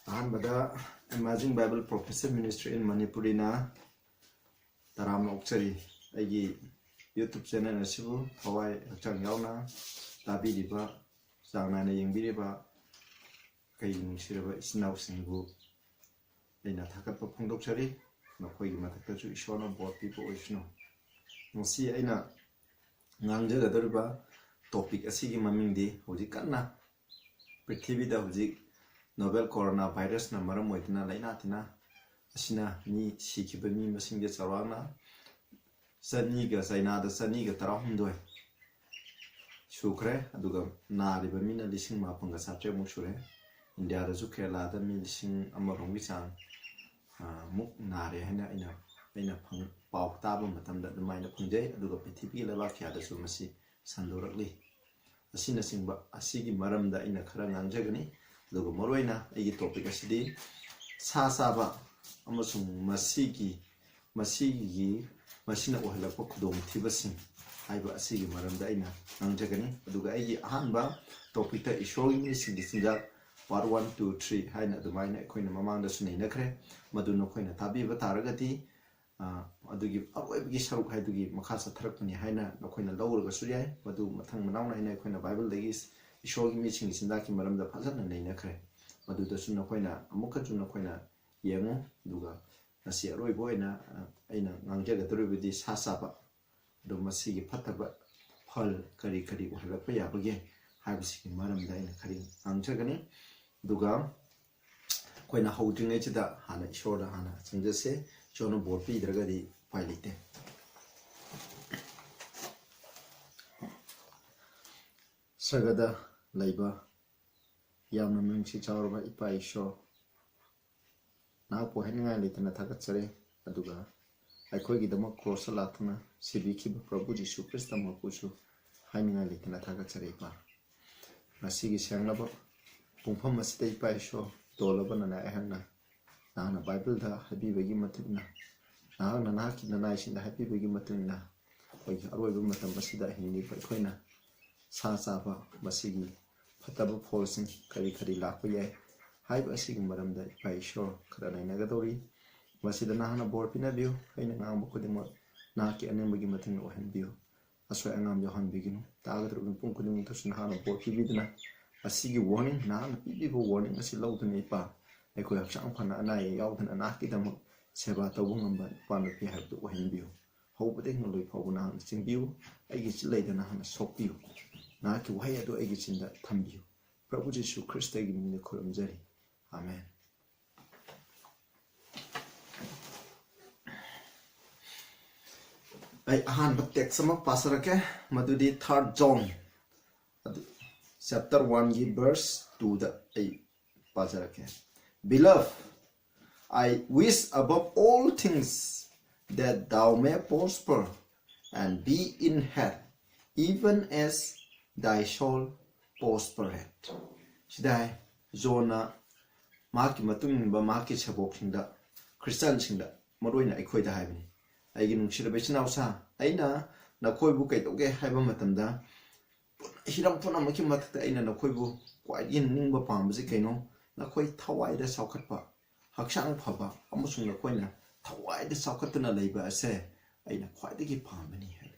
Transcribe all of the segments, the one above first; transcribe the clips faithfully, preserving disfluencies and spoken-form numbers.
ꯑꯍꯥꯟꯕꯗ Emerging Bible Professor Ministry in Manipuriꯅ ꯇꯔꯥꯝꯅ ꯑꯣꯛꯆꯔꯤ꯫ ꯑꯩꯒꯤ YouTube channel ꯑꯁꯤꯕꯨ ꯊꯋꯥꯏ ꯍꯛꯆꯥꯡ ꯌꯥꯎꯅ ꯇꯥꯕꯤꯔꯤꯕ, ꯆꯥꯡ ꯅꯥꯏꯅ ꯌꯦꯡꯕꯤꯔꯤꯕ ꯑꯩꯒꯤ ꯅꯨꯡꯁꯤꯔꯕ ꯏꯆꯤꯟ ꯏꯅꯥꯎꯁꯤꯡꯕꯨ ꯑꯩꯅ ꯊꯥꯒꯠꯄ ꯐꯣꯡꯗꯣꯛꯆꯔꯤ꯫ ꯃꯈꯣꯏꯒꯤ ꯃꯊꯛꯇꯁꯨ ꯏꯁꯣꯔꯅ ꯕꯣꯔ ꯄꯤꯕ ꯑꯣꯏꯁꯅꯨ꯫ ꯉꯁꯤ ꯑꯩꯅ ꯉꯥꯡꯖꯒꯗꯧꯔꯤꯕ topic ꯑꯁꯤꯒꯤ ꯃꯃꯤꯡꯗꯤ ꯍꯧꯖꯤꯛ ꯀꯟꯅ ꯄ꯭ꯔꯤꯊꯤꯕꯤꯗ ꯍꯧꯖꯤꯛ novel corona virusꯅ ꯃꯔꯝ ꯑꯣꯏꯗꯨꯅ ꯂꯥꯏꯅꯥ ꯇꯤꯟꯅꯥ ꯑꯁꯤꯅ ꯃꯤ ꯁꯤꯈꯤꯕ ꯃꯤ ꯃꯁꯤꯡꯁꯦ ꯆꯥꯎꯔꯥꯛꯅ ꯆꯅꯤꯒ, ꯆꯩꯅꯥꯗ ꯆꯅꯤꯒ ꯇꯔꯥꯍꯨꯝꯗꯣꯏ ꯁꯨꯈ꯭ꯔꯦ, ꯑꯗꯨꯒ ꯅꯥꯔꯤꯕ ꯃꯤꯅ ꯂꯤꯁꯤꯡ ꯃꯥꯄꯟꯒ ꯆꯥꯇ꯭ꯔꯦꯠꯃꯨꯛ ꯁꯨꯔꯦ꯫ ꯏꯟꯗꯤꯌꯥꯗꯁꯨ ꯀꯦꯔꯂꯥꯗ ꯃꯤ ꯂꯤꯁꯤꯡ ꯑꯃꯔꯣꯝꯒꯤ ꯆꯥꯡ, ꯑ, ꯃꯨꯛ ꯅꯥꯔꯦ ꯍꯥꯏꯅ ꯑꯩꯅ, ꯑꯩꯅ ꯐꯪ-, ꯄꯥꯎ ꯇꯥꯕ ꯃꯇꯝꯗ ꯑꯗꯨꯃꯥꯏꯅ ꯐꯪꯖꯩ꯫ ꯑꯗꯨꯒ ꯄ꯭ꯔꯤꯊꯤꯕꯤꯒꯤ ꯂꯩꯕꯥꯛ ꯀꯌꯥꯗꯁꯨ ꯃꯁꯤ ꯁꯟꯗꯣꯔꯛꯂꯤ꯫ ꯑꯁꯤꯅꯆꯤꯡꯕ ꯑꯁꯤꯒꯤ ꯃꯔꯝꯗ ꯑꯩꯅ ꯈꯔ ꯉꯥꯡꯖꯒꯅꯤ꯫ ꯑꯗꯨꯒ ꯃꯔꯨꯑꯣꯏꯅ ꯑꯩꯒꯤ topic ꯑꯁꯤꯗꯤ ꯁꯥ ꯆꯥꯕ ꯑꯃꯁꯨꯡ ꯃꯁꯤꯒꯤ, ꯃꯁꯤꯒꯤ, ꯃꯁꯤꯅ ꯑꯣꯏꯍꯜꯂꯛꯄ ꯈꯨꯗꯣꯡꯊꯤꯕꯁꯤꯡ ꯍꯥꯏꯕ ꯑꯁꯤꯒꯤ ꯃꯔꯝꯗ ꯑꯩꯅ ꯉꯥꯡꯖꯒꯅꯤ꯫ ꯑꯗꯨꯒ ꯑꯩꯒꯤ ꯑꯍꯥꯟꯕ topicꯇ ꯏꯁꯣꯔꯒꯤ ꯃꯤꯁꯤꯡꯒꯤ ꯆꯤꯟꯖꯥꯛ part one, two, three ꯍꯥꯏꯅ ꯑꯗꯨꯃꯥꯏꯅ ꯑꯩꯈꯣꯏꯅ ꯃꯃꯥꯡꯗꯁꯨ ꯅꯩꯅꯈ꯭ꯔꯦ꯫ ꯃꯗꯨ ꯅꯈꯣꯏꯅ ꯇꯥꯕꯤꯕ ꯇꯥꯔꯒꯗꯤ, ꯑ, ꯑꯗꯨꯒꯤ ꯑꯔꯣꯏꯕꯒꯤ ꯁꯔꯨꯛ ꯍꯥꯏꯗꯨꯒꯤ ꯃꯈꯥ ꯆꯠꯊꯔꯛꯄꯅꯤ ꯍꯥꯏꯅ ꯅꯈꯣꯏꯅ ꯂꯧꯔꯒꯁꯨ ꯌꯥꯏ꯫ ꯃꯗꯨ ꯃꯊꯪ ꯃꯅꯥꯎ ꯅꯥꯏꯅ ꯑꯩꯈꯣꯏꯅ ꯕꯥꯏꯕꯜꯗꯒꯤ ꯏꯁꯣꯔꯒꯤ ꯃꯤꯁꯤꯡꯒꯤ ꯆꯤꯟꯖꯥꯛꯀꯤ ꯃꯔꯝꯗ ꯐꯖꯅ ꯅꯩꯅꯈ꯭ꯔꯦ꯫ ꯃꯗꯨꯗꯁꯨ ꯅꯈꯣꯏꯅ ꯑꯃꯨꯛꯀꯁꯨ ꯅꯈꯣꯏꯅ ꯌꯦꯡꯉꯨ꯫ ꯑꯗꯨꯒ ꯉꯁꯤ ꯑꯔꯣꯏꯕ ꯑꯣꯏꯅ, ꯑ, ꯑꯩꯅ ꯉꯥꯡꯖꯒꯗꯧꯔꯤꯕꯗꯤ ꯁꯥ ꯆꯥꯕ, ꯑꯗꯣ ꯃꯁꯤꯒꯤ ꯐꯠꯇꯕ ꯐꯜ ꯀꯔꯤ ꯀꯔꯤ ꯑꯣꯏꯍꯜꯂꯛꯄ ꯌꯥꯕꯒꯦ ꯍꯥꯏꯕꯁꯤꯒꯤ ꯃꯔꯝꯗ ꯑꯩꯅ ꯈꯔ ꯉꯥꯡꯖꯒꯅꯤ꯫ ꯑꯗꯨꯒ ꯑꯩꯈꯣꯏꯅ ꯍꯧꯗ꯭ꯔꯤꯉꯩꯁꯤꯗ ꯍꯥꯟꯅ ꯏꯁꯣꯔꯗ ꯍꯥꯟꯅ ꯆꯪꯖꯁꯦ꯫ ꯏꯁꯣꯔꯅ ꯕꯣꯔ ꯄꯤꯗ꯭ꯔꯒꯗꯤ ꯎꯄꯥꯏ ꯂꯩꯇꯦ꯫ ꯁꯔꯒꯗ ꯂꯩꯕ ꯌꯥꯝꯅ ꯃꯤꯅꯨꯡꯁꯤ ꯆꯥꯎꯔꯕ ꯏꯄꯥ ꯏꯁꯣꯔ, ꯅꯍꯥꯛꯄꯨ ꯍꯥꯏꯅꯤꯡꯉꯥꯏ ꯂꯩꯇꯅ ꯊꯥꯒꯠꯆꯔꯤ꯫ ꯑꯗꯨꯒ ꯑꯩꯈꯣꯏꯒꯤꯗꯃꯛ ꯀ꯭ꯔꯣꯁꯇ ꯂꯥꯛꯇꯨꯅ ꯁꯤꯕꯤꯈꯤꯕ ꯄ꯭ꯔꯚꯨ ꯖꯤꯁꯨ ꯈ꯭ꯔꯤꯁꯇ ꯃꯄꯨꯁꯨ ꯍꯥꯏꯅꯤꯡꯉꯥꯏ ꯂꯩꯇꯅ ꯊꯥꯒꯠꯆꯔꯤ, ꯏꯄꯥ꯫ ꯉꯁꯤꯒꯤ ꯁꯦꯡꯂꯕ ꯄꯨꯡꯐꯝ ꯑꯁꯤꯗ, ꯏꯄꯥ ꯏꯁꯣꯔ, ꯇꯣꯜꯂꯕ ꯅꯅꯥꯏ ꯑꯩꯍꯥꯛꯅ ꯅꯍꯥꯛꯅ ꯕꯥꯏꯕꯜꯗ ꯍꯥꯏꯕꯤꯕꯒꯤ ꯃꯇꯨꯡ ꯏꯟꯅ, ꯅꯍꯥꯛꯅ ꯅꯍꯥꯛꯀꯤ ꯅꯅꯥꯏꯁꯤꯡꯗ ꯍꯥꯏꯕꯤꯕꯒꯤ ꯃꯇꯨꯡ ꯏꯟꯅ, ꯑꯩꯈꯣꯏꯒꯤ ꯑꯔꯣꯏꯕ ꯃꯇꯝ ꯑꯁꯤꯗ ꯍꯤꯡꯂꯤꯕ ꯑꯩꯈꯣꯏꯅ ꯁꯥ ꯆꯥꯕ, ꯃꯁꯤꯒꯤ ꯐꯠꯇꯕ ꯐꯣꯜꯁꯤꯡ ꯀꯔꯤ ꯀꯔꯤ ꯂꯥꯛꯄ ꯌꯥꯏ, ꯍꯥꯏꯕ ꯑꯁꯤꯒꯤ ꯃꯔꯝꯗ ꯏꯄꯥ ꯏꯁꯣꯔ ꯈꯔ ꯅꯩꯅꯒꯗꯧꯔꯤ꯫ ꯃꯁꯤꯗ ꯅꯍꯥꯛꯅ ꯕꯣꯔ ꯄꯤꯅꯕꯤꯌꯨ꯫ ꯑꯩꯅ ꯉꯥꯡꯕ ꯈꯨꯗꯤꯡꯃꯛ ꯅꯍꯥꯛꯀꯤ ꯑꯅꯤꯡꯕꯒꯤ ꯃꯇꯨꯡ ꯏꯟꯅ ꯑꯣꯏꯍꯟꯕꯤꯌꯨ꯫ ꯑꯁꯣꯏ ꯑꯉꯥꯝ ꯌꯥꯎꯍꯟꯕꯤꯒꯅꯨ꯫ ꯇꯥꯒꯗꯧꯔꯤꯕ ꯃꯤꯄꯨꯝ ꯈꯨꯗꯤꯡꯃꯛꯇꯁꯨ ꯅꯍꯥꯛꯅ ꯕꯣꯔ ꯄꯤꯕꯤꯗꯨꯅ, ꯑꯁꯤꯒꯤ ꯋꯥꯔꯅꯤꯡ, ꯅꯍꯥꯛꯅ ꯄꯤꯕꯤꯕ ꯋꯥꯔꯅꯤꯡ ꯑꯁꯤ ꯂꯧꯗꯨꯅ ꯏꯄꯥ, ꯑꯩꯈꯣꯏ ꯍꯛꯆꯥꯡ ꯐꯅ, ꯑꯅꯥ ꯑꯌꯦꯛ ꯌꯥꯎꯗꯅ ꯅꯍꯥꯛꯀꯤꯗꯃꯛ ꯁꯦꯕꯥ ꯇꯧꯕ ꯉꯝꯕ ꯅꯨꯄꯥ ꯅꯨꯄꯤ ꯍꯥꯏꯕꯗꯨ ꯑꯣꯏꯍꯟꯕꯤꯌꯨ꯫ ꯍꯧꯕꯗꯒꯤ ꯂꯣꯏ ꯐꯥꯎꯕ ꯅꯍꯥꯛꯅ ꯆꯦꯟꯕꯤꯌꯨ꯫ ꯑꯩꯒꯤ ꯆꯤꯜꯂꯩꯗ ꯅꯍꯥꯛꯅ ꯁꯣꯛꯄꯤꯌꯨ꯫ ꯅꯍꯥꯛꯀꯤ ꯋꯥꯍꯩ ꯑꯗꯨ ꯑꯩꯒꯤ ꯆꯤꯟꯗ ꯊꯝꯕꯤꯌꯨ꯫ ꯄ꯭ꯔꯚꯨ ꯖꯤꯁꯨ ꯈ꯭ꯔꯤꯁꯇꯒꯤ ꯃꯤꯡꯗ ꯈꯨꯔꯨꯝꯖꯔꯤ꯫ ꯑꯥꯃꯦꯟ꯫ ꯑꯩ ꯑꯍꯥꯟꯕ ꯇꯦꯛꯁ ꯑꯃ ꯄꯥꯖꯔꯛꯀꯦ, ꯃꯗꯨꯗꯤ ꯊꯥꯔꯠ ꯖꯣꯟ, ꯑꯗꯨ ꯆꯦꯞꯇꯔ ꯋꯥꯟꯒꯤ ꯚꯔꯁ ꯇꯨꯗ ꯑꯩ ꯄꯥꯖꯔꯛꯀꯦ꯫ Beloved, I wish above all things that thou may prosper and be in health, even as thy soul prospereth. ꯁꯤꯗ ꯍꯥꯏ, ꯖꯣꯟꯅ ꯃꯍꯥꯛꯀꯤ ꯃꯇꯨꯡ ꯏꯟꯕ ꯃꯍꯥꯛꯀꯤ ꯁꯦꯕꯣꯛꯁꯤꯡꯗ, ꯈ꯭ꯔꯤꯁꯇꯤꯌꯥꯟꯁꯤꯡꯗ, ꯃꯔꯨꯑꯣꯏꯅ ꯑꯩꯈꯣꯏꯗ ꯍꯥꯏꯕꯅꯤ, "ꯑꯩꯒꯤ ꯅꯨꯡꯁꯤꯔꯕ ꯏꯆꯤꯟ ꯏꯅꯥꯎꯁꯥ, ꯑꯩꯅ ꯅꯈꯣꯏꯕꯨ ꯀꯩꯗꯧꯒꯦ ꯍꯥꯏꯕ ꯃꯇꯝꯗ, ꯍꯤꯔꯝ ꯄꯨꯝꯅꯃꯛꯀꯤ ꯃꯊꯛꯇ ꯑꯩꯅ ꯅꯈꯣꯏꯕꯨ ꯈ꯭ꯋꯥꯏꯗꯒꯤ ꯅꯤꯡꯕ ꯄꯥꯝꯕꯁꯤ ꯀꯩꯅꯣ? ꯅꯈꯣꯏ ꯊꯋꯥꯏꯗ ꯆꯥꯎꯈꯠꯄ, ꯍꯛꯆꯥꯡ ꯐꯕ ꯑꯃꯁꯨꯡ ꯅꯈꯣꯏꯅ ꯊꯋꯥꯏꯗ ꯆꯥꯎꯈꯠꯇꯨꯅ ꯂꯩꯕ ꯑꯁꯦ ꯑꯩꯅ ꯈ꯭ꯋꯥꯏꯗꯒꯤ ꯄꯥꯝꯕꯅꯤ" ꯍꯥꯏ꯫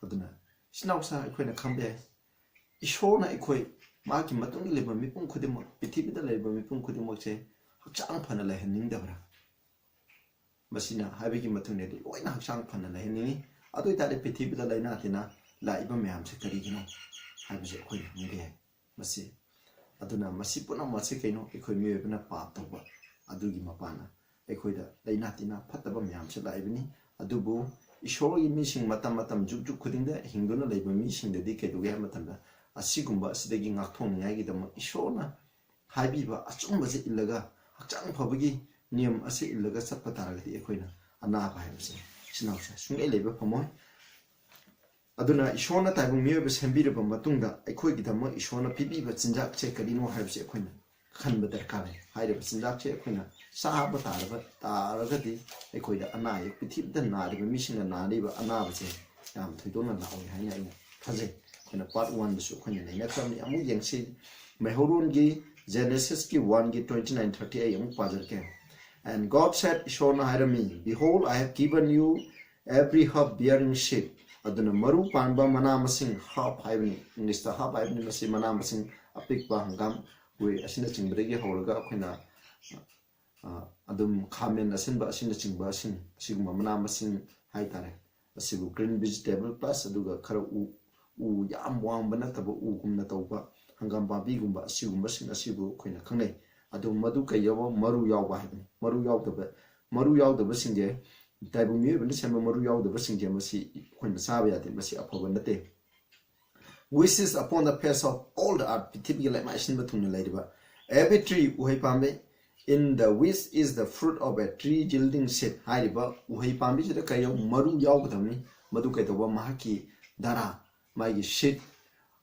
ꯑꯗꯨꯅ ꯏꯆꯤꯟ ꯏꯅꯥꯎꯁꯥ, ꯑꯩꯈꯣꯏꯅ ꯈꯪꯕ ꯌꯥꯏ, ꯏꯁꯣꯔꯅ ꯑꯩꯈꯣꯏ, ꯃꯍꯥꯛꯀꯤ ꯃꯇꯨꯡꯗ ꯂꯩꯕ ꯃꯤꯄꯨꯝ ꯈꯨꯗꯤꯡꯃꯛ, ꯄ꯭ꯔꯤꯊꯤꯕꯤꯗ ꯂꯩꯔꯤꯕ ꯃꯤꯄꯨꯝ ꯈꯨꯗꯤꯡꯃꯛꯁꯦ ꯍꯛꯆꯥꯡ ꯐꯅ ꯂꯩꯍꯟꯅꯤꯡꯗꯕ꯭ꯔꯥ? ꯃꯁꯤꯅ ꯍꯥꯏꯕꯒꯤ ꯃꯇꯨꯡ ꯏꯟꯅꯗꯤ ꯂꯣꯏꯅ ꯍꯛꯆꯥꯡ ꯐꯅ ꯂꯩꯍꯟꯅꯤꯡꯉꯤ꯫ ꯑꯗꯨ ꯑꯣꯏꯇꯥꯔꯗꯤ ꯄ꯭ꯔꯤꯊꯤꯕꯤꯗ ꯂꯥꯏꯅꯥ ꯇꯤꯟꯅꯥ ꯂꯥꯛꯏꯕ ꯃꯌꯥꯝꯁꯦ ꯀꯔꯤꯒꯤꯅꯣ ꯍꯥꯏꯕꯁꯦ ꯑꯩꯈꯣꯏꯅ ꯈꯪꯕ ꯌꯥꯏ꯫ ꯃꯁꯤ, ꯑꯗꯨꯅ ꯃꯁꯤ ꯄꯨꯝꯅꯃꯛꯁꯦ ꯀꯩꯅꯣ? ꯑꯩꯈꯣꯏ ꯃꯤꯑꯣꯏꯕꯅ ꯄꯥꯞ ꯇꯧꯕ ꯑꯗꯨꯒꯤ ꯃꯄꯥꯟꯅ ꯑꯩꯈꯣꯏꯗ ꯂꯥꯏꯅꯥ ꯇꯤꯟꯅꯥ ꯐꯠꯇꯕ ꯃꯌꯥꯝꯁꯦ ꯂꯥꯛꯏꯕꯅꯤ꯫ ꯑꯗꯨꯕꯨ ꯏꯁꯣꯔꯒꯤ ꯃꯤꯁꯤꯡ ꯃꯇꯝ ꯃꯇꯝ ꯖꯨꯛ ꯖꯨꯛ ꯈꯨꯗꯤꯡꯗ ꯍꯤꯡꯗꯨꯅ ꯂꯩꯕ ꯃꯤꯁꯤꯡꯗꯗꯤ ꯀꯩꯗꯧꯒꯦ ꯍꯥꯏꯕ ꯃꯇꯝꯗ, ꯑꯁꯤꯒꯨꯝꯕ ꯑꯁꯤꯗꯒꯤ ꯉꯥꯛꯊꯣꯛꯅꯤꯡꯉꯥꯏꯒꯤꯗꯃꯛ ꯏꯁꯣꯔꯅ ꯍꯥꯏꯕꯤꯕ ꯑꯆꯨꯝꯕꯁꯦ ꯏꯜꯂꯒ, ꯍꯛꯆꯥꯡ ꯐꯕꯒꯤ ꯅꯤꯌꯝ ꯑꯁꯤ ꯏꯜꯂꯒ ꯆꯠꯄ ꯇꯥꯔꯒꯗꯤ ꯑꯩꯈꯣꯏꯅ ꯑꯅꯥꯕ ꯍꯥꯏꯕꯁꯦ, ꯏꯆꯤꯟ ꯏꯅꯥꯎꯁꯦ, ꯁꯨꯡꯂꯩ ꯂꯩꯕ ꯐꯝꯃꯣꯏ꯫ ꯑꯗꯨꯅ ꯏꯁꯣꯔꯅ ꯇꯥꯏꯕꯪ ꯃꯤꯑꯣꯏꯕ ꯁꯦꯝꯕꯤꯔꯕ ꯃꯇꯨꯡꯗ ꯑꯩꯈꯣꯏꯒꯤꯗꯃꯛ ꯏꯁꯣꯔꯅ ꯄꯤꯕꯤꯕ ꯆꯤꯟꯖꯥꯛꯁꯦ ꯀꯔꯤꯅꯣ ꯍꯥꯏꯕꯁꯦ ꯑꯩꯈꯣꯏꯅ ꯈꯟꯕ ꯗꯔꯀꯥꯔ ꯂꯩ꯫ ꯍꯥꯏꯔꯤꯕ ꯆꯤꯟꯖꯥꯛꯁꯦ ꯑꯩꯈꯣꯏꯅ ꯆꯥꯕ ꯇꯥꯔꯕ, ꯇꯥꯔꯒꯗꯤ ꯑꯩꯈꯣꯏꯗ ꯑꯅꯥ ꯑꯌꯦꯛ, ꯄ꯭ꯔꯤꯊꯤꯕꯤꯗ ꯅꯥꯔꯤꯕ ꯃꯤꯁꯤꯡꯅ ꯅꯥꯔꯤꯕ ꯑꯅꯥꯕꯁꯦ ꯌꯥꯝ ꯊꯣꯏꯗꯣꯛꯅ ꯂꯥꯛꯑꯣꯏ ꯍꯥꯏꯅ ꯑꯩꯅ ꯊꯥꯖꯩ꯫ ꯑꯩꯈꯣꯏꯅ ꯄꯥꯔꯠ ꯋꯥꯟꯗꯁꯨ ꯑꯩꯈꯣꯏꯅ ꯅꯩꯅꯈ꯭ꯔꯕꯅꯤ꯫ ꯑꯃꯨꯛ ꯌꯦꯡꯁꯤ, ꯃꯩꯍꯧꯔꯣꯟꯒꯤ Genesis ꯀꯤ one ꯒꯤ twenty nine thirty ꯑꯩ ꯑꯃꯨꯛ ꯄꯥꯖꯔꯛꯀꯦ꯫ And God said, ꯏꯁꯣꯔꯅ ꯍꯥꯏꯔꯝꯃꯤ, "Behold, I have given you every herb bearing seed." ꯑꯗꯨꯅ ꯃꯔꯨ ꯄꯥꯟꯕ ꯃꯅꯥ ꯃꯁꯤꯡ, herb ꯍꯥꯏꯕꯅꯤ, English ꯇ herb ꯍꯥꯏꯕꯅꯤ, ꯃꯁꯤ ꯃꯅꯥ ꯃꯁꯤꯡ ꯑꯄꯤꯛꯄ, ꯍꯪꯒꯥꯝ, ꯀꯣꯕꯤ ꯑꯁꯤꯅꯆꯤꯡꯕꯗꯒꯤ ꯍꯧꯔꯒ ꯑꯩꯈꯣꯏꯅ, ꯑ, ꯑꯗꯨꯝ ꯈꯥꯃꯦꯟ ꯑꯁꯤꯟꯕ ꯑꯁꯤꯅꯆꯤꯡꯕꯁꯤꯡ, ꯑꯁꯤꯒꯨꯝꯕ ꯃꯅꯥ ꯃꯁꯤꯡ ꯍꯥꯏꯇꯥꯔꯦ, ꯑꯁꯤꯕꯨ green vegetable plus ꯑꯗꯨꯒ ꯈꯔ ꯎ, ꯎ ꯌꯥꯝ ꯋꯥꯡꯕ ꯅꯠꯇꯕ ꯎꯒꯨꯝꯅ ꯇꯧꯕ ꯍꯪꯒꯥꯝ ꯄꯥꯝꯕꯤꯒꯨꯝꯕ ꯑꯁꯤꯒꯨꯝꯕꯁꯤꯡ ꯑꯁꯤꯕꯨ ꯑꯩꯈꯣꯏꯅ ꯈꯪꯅꯩ꯫ ꯑꯗꯨ ꯃꯗꯨ ꯀꯩ ꯌꯥꯎꯕ? ꯃꯔꯨ ꯌꯥꯎꯕ ꯍꯥꯏꯕꯅꯤ꯫ ꯃꯔꯨ ꯌꯥꯎꯗꯕ, ꯃꯔꯨ ꯌꯥꯎꯗꯕꯁꯤꯡꯁꯦ, ꯇꯥꯏꯕꯪ ꯃꯤꯑꯣꯏꯕꯅ ꯁꯦꯝꯕ ꯃꯔꯨ ꯌꯥꯎꯗꯕꯁꯤꯡꯁꯦ ꯃꯁꯤ ꯑꯩꯈꯣꯏꯅ ꯆꯥꯕ ꯌꯥꯗꯦ, ꯃꯁꯤ ꯑꯐꯕ ꯅꯠꯇꯦ꯫ Which is upon the face of all the earth, ꯄ꯭ꯔꯤꯊꯤꯕꯤꯒꯤ ꯂꯩꯃꯥꯏ ꯁꯤꯟꯕ ꯊꯨꯡꯅ ꯂꯩꯔꯤꯕ, every tree, ꯎꯍꯩ ꯄꯥꯝꯕꯤ, in the which is the fruit of a tree yielding seed, ꯍꯥꯏꯔꯤꯕ ꯎꯍꯩ ꯄꯥꯝꯕꯤꯁꯤꯗ ꯀꯩ ꯌꯥꯎ-, ꯃꯔꯨ ꯌꯥꯎꯒꯗꯕꯅꯤ꯫ ꯃꯗꯨ ꯀꯩꯗꯧꯕ? ꯃꯍꯥꯛꯀꯤ ꯗꯥꯔꯥ, ꯃꯥꯒꯤ seed,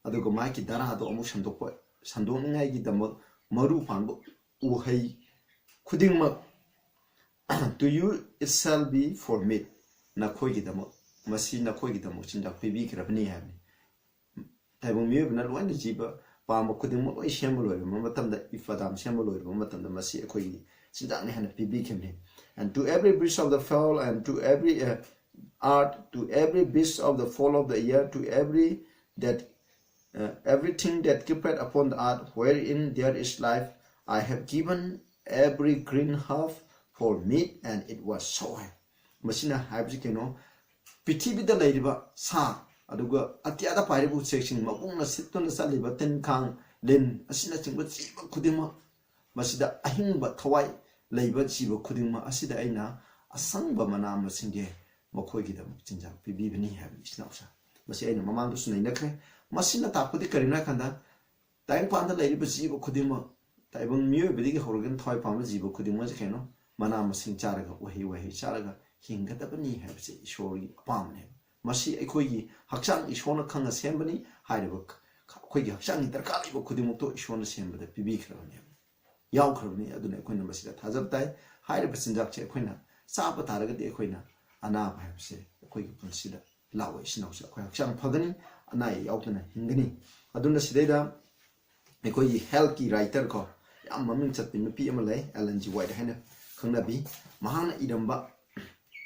ꯑꯗꯨꯒ ꯃꯍꯥꯛꯀꯤ ꯗꯥꯔꯥꯗꯣ ꯑꯃꯨꯛ ꯁꯟꯗꯣꯛꯄ, ꯁꯟꯗꯣꯛꯅꯤꯡꯉꯥꯏꯒꯤꯗꯃꯛ ꯃꯔꯨ ꯄꯥꯟꯕ ꯎꯍꯩ ꯈꯨꯗꯤꯡꯃꯛ, "To you it shall be for meat," ꯅꯈꯣꯏꯒꯤꯗꯃꯛ, ꯃꯁꯤ ꯅꯈꯣꯏꯒꯤꯗꯃꯛ ꯆꯤꯟꯖꯥꯛ ꯄꯤꯕꯤꯈ꯭ꯔꯕꯅꯤ ꯍꯥꯏꯕꯅꯤ꯫ ꯇꯥꯏꯕꯪ ꯃꯤꯑꯣꯏꯕꯅ ꯂꯣꯏꯅ ꯖꯤꯕ ꯄꯥꯝꯕ ꯈꯨꯗꯤꯡꯃꯛ ꯂꯣꯏ ꯁꯦꯝꯕ ꯂꯣꯏꯔꯕ ꯃꯇꯝꯗ, ꯏꯐ ꯑꯗꯥꯝ ꯁꯦꯝꯕ ꯂꯣꯏꯔꯕ ꯃꯇꯝꯗ ꯃꯁꯤ ꯑꯩꯈꯣꯏꯒꯤ ꯆꯤꯟꯖꯥꯛꯅꯤ ꯍꯥꯏꯅ ꯄꯤꯕꯤꯈꯤꯕꯅꯤ꯫ "And to every beast of the fowl, and to every, uh, earth, to every beast of the fowl of the air, to every that, uh, everything that creepeth upon the earth, wherein there is life, I have given every green herb for meat, and it was so." ꯃꯁꯤꯅ ꯍꯥꯏꯕꯁꯤ ꯀꯩꯅꯣ? ꯄ꯭ꯔꯤꯊꯤꯕꯤꯗ ꯂꯩꯔꯤꯕ ꯁꯥ, ꯑꯗꯨꯒ ꯑꯇꯤꯌꯥꯗ ꯄꯥꯏꯔꯤꯕ ꯎꯆꯦꯛꯁꯤꯡ, ꯃꯄꯨꯡꯅ ꯁꯤꯠꯇꯨꯅ ꯆꯠꯂꯤꯕ ꯇꯤꯟ ꯀꯥꯡ, ꯂꯤꯟ ꯑꯁꯤꯅꯆꯤꯡꯕ ꯖꯤꯕ ꯈꯨꯗꯤꯡꯃꯛ, ꯃꯁꯤꯗ ꯑꯍꯤꯡꯕ ꯊꯋꯥꯏ ꯂꯩꯕ ꯖꯤꯕ ꯈꯨꯗꯤꯡꯃꯛ ꯑꯁꯤꯗ ꯑꯩꯅ ꯑꯁꯪꯕ ꯃꯅꯥ ꯃꯁꯤꯡꯒꯤ ꯃꯈꯣꯏꯒꯤꯗꯃꯛ ꯆꯤꯟꯖꯥꯛ ꯄꯤꯕꯤꯕꯅꯤ ꯍꯥꯏꯕꯅꯤ, ꯏꯆꯤꯟ ꯏꯅꯥꯎꯁꯤꯡ꯫ ꯃꯁꯤ ꯑꯩꯅ ꯃꯃꯥꯡꯗꯁꯨ ꯅꯩꯅꯈ꯭ꯔꯦ꯫ ꯃꯁꯤꯅ ꯇꯥꯛꯄꯗꯤ ꯀꯔꯤꯅꯣ ꯍꯥꯏ ꯀꯥꯟꯗ, ꯇꯥꯏꯕꯪꯄꯥꯟꯗ ꯂꯩꯔꯤꯕ ꯖꯤꯕ ꯈꯨꯗꯤꯡꯃꯛ, ꯇꯥꯏꯕꯪ ꯃꯤꯑꯣꯏꯕꯗꯒꯤ ꯍꯧꯔꯒ ꯊꯋꯥꯏ ꯄꯥꯟꯕ ꯖꯤꯕ ꯈꯨꯗꯤꯡꯃꯛꯁꯦ ꯀꯩꯅꯣ? ꯃꯅꯥ ꯃꯁꯤꯡ ꯆꯥꯔꯒ, ꯎꯍꯩ ꯋꯥꯍꯩ ꯆꯥꯔꯒ ꯍꯤꯡꯒꯗꯕꯅꯤ ꯍꯥꯏꯕꯁꯦ ꯏꯁꯣꯔꯒꯤ ꯑꯄꯥꯝꯕꯅꯦꯕ꯫ ꯃꯁꯤ ꯑꯩꯈꯣꯏꯒꯤ ꯍꯛꯆꯥꯡ ꯏꯁꯣꯔꯅ ꯈꯪꯅ ꯁꯦꯝꯕꯅꯤ꯫ ꯍꯥꯏꯔꯤꯕ ꯈ-, ꯑꯩꯈꯣꯏꯒꯤ ꯍꯛꯆꯥꯡꯒꯤ ꯗꯔꯀꯥꯔ ꯂꯩꯕ ꯈꯨꯗꯤꯡꯃꯛꯇꯣ ꯏꯁꯣꯔꯅ ꯁꯦꯝꯕꯗ ꯄꯤꯕꯤꯈ꯭ꯔꯕꯅꯦꯕ, ꯌꯥꯎꯈ꯭ꯔꯕꯅꯤ꯫ ꯑꯗꯨꯅ ꯑꯩꯈꯣꯏꯅ ꯃꯁꯤꯗ ꯊꯥꯖꯕ ꯇꯥꯏ꯫ ꯍꯥꯏꯔꯤꯕ ꯆꯤꯟꯖꯥꯛꯁꯦ ꯑꯩꯈꯣꯏꯅ ꯆꯥꯕ ꯇꯥꯔꯒꯗꯤ ꯑꯩꯈꯣꯏꯅ ꯑꯅꯥꯕ ꯍꯥꯏꯕꯁꯦ ꯑꯩꯈꯣꯏꯒꯤ ꯄꯨꯟꯁꯤꯗ ꯂꯥꯛꯑꯣꯏ꯫ ꯏꯆꯤꯟ ꯏꯅꯥꯎꯁꯦ ꯑꯩꯈꯣꯏ ꯍꯛꯆꯥꯡ ꯐꯒꯅꯤ, ꯑꯅꯥ ꯑꯌꯦꯛ ꯌꯥꯎꯗꯅ ꯍꯤꯡꯒꯅꯤ꯫ ꯑꯗꯨꯅ ꯁꯤꯗꯩꯗ ꯑꯩꯈꯣꯏꯒꯤ ꯍꯦꯜꯊꯀꯤ ꯔꯥꯏꯇꯔ ꯀꯣ, ꯌꯥꯝ ꯃꯃꯤꯡ ꯆꯠꯄꯤ ꯅꯨꯄꯤ ꯑꯃ ꯂꯩ, ꯑꯦꯂꯟ ꯖꯤ ꯋꯥꯏꯠ ꯍꯥꯏꯅ ꯈꯪꯅꯕꯤ꯫ ꯃꯍꯥꯛꯅ ꯏꯔꯝꯕ,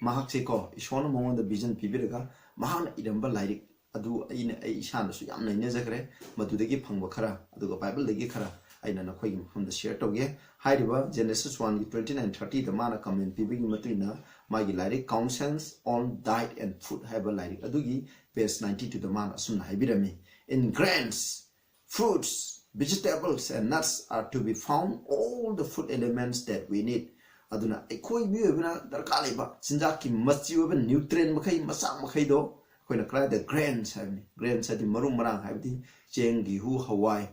ꯃꯍꯥꯛꯁꯦ ꯀꯣ, ꯏꯁꯣꯔꯅ ꯃꯉꯣꯟꯗ ꯚꯤꯖꯟ ꯄꯤꯕꯤꯔꯒ ꯃꯍꯥꯛꯅ ꯏꯔꯝꯕ ꯂꯥꯏꯔꯤꯛ ꯑꯗꯨ ꯑꯩꯅ, ꯑꯩ ꯏꯁꯥꯅꯁꯨ ꯌꯥꯝ ꯅꯩꯅꯖꯈ꯭ꯔꯦ꯫ ꯃꯗꯨꯗꯒꯤ ꯐꯪꯕ ꯈꯔ, ꯑꯗꯨꯒ ꯕꯥꯏꯕꯜꯗꯒꯤ ꯈꯔ ꯑꯩꯅ ꯅꯈꯣꯏꯒꯤ ꯃꯐꯝꯗ ꯁꯤꯌꯔ ꯇꯧꯒꯦ꯫ ꯍꯥꯏꯔꯤꯕ Genesis one ꯒꯤ twenty nine thirty ꯗ ꯃꯥꯅ ꯀꯃꯦꯟ ꯄꯤꯕꯒꯤ ꯃꯇꯨꯡ ꯏꯟꯅ, ꯃꯥꯒꯤ ꯂꯥꯏꯔꯤꯛ Counsels on Diet and Food ꯍꯥꯏꯕ ꯂꯥꯏꯔꯤꯛ ꯑꯗꯨꯒꯤ ꯄꯦꯖ ninety two ꯗ ꯃꯥꯅ ꯑꯁꯨꯝꯅ ꯍꯥꯏꯕꯤꯔꯝꯃꯤ: "In grains, fruits, vegetables and nuts are to be found all the food elements that we need." ꯑꯗꯨꯅ ꯑꯩꯈꯣꯏ ꯃꯤꯑꯣꯏꯕꯅ ꯗꯔꯀꯥꯔ ꯂꯩꯕ ꯆꯤꯟꯖꯥꯛꯀꯤ ꯃꯆꯤ ꯑꯣꯏꯕ ꯅ꯭ꯌꯨꯇ꯭ꯔꯦꯟ ꯃꯈꯩ, ꯃꯆꯥꯛ ꯃꯈꯩꯗꯣ ꯑꯩꯈꯣꯏꯅ ꯀꯗꯥꯏꯗ, ꯒ꯭ꯔꯦꯟꯁ ꯍꯥꯏꯕꯅꯤ, ꯒ꯭ꯔꯦꯟꯁ ꯍꯥꯏꯗꯤ ꯃꯔꯨ ꯃꯔꯥꯡ, ꯍꯥꯏꯕꯗꯤ ꯆꯦꯡ, ꯒꯦꯍꯨ, ꯍꯋꯥꯏ,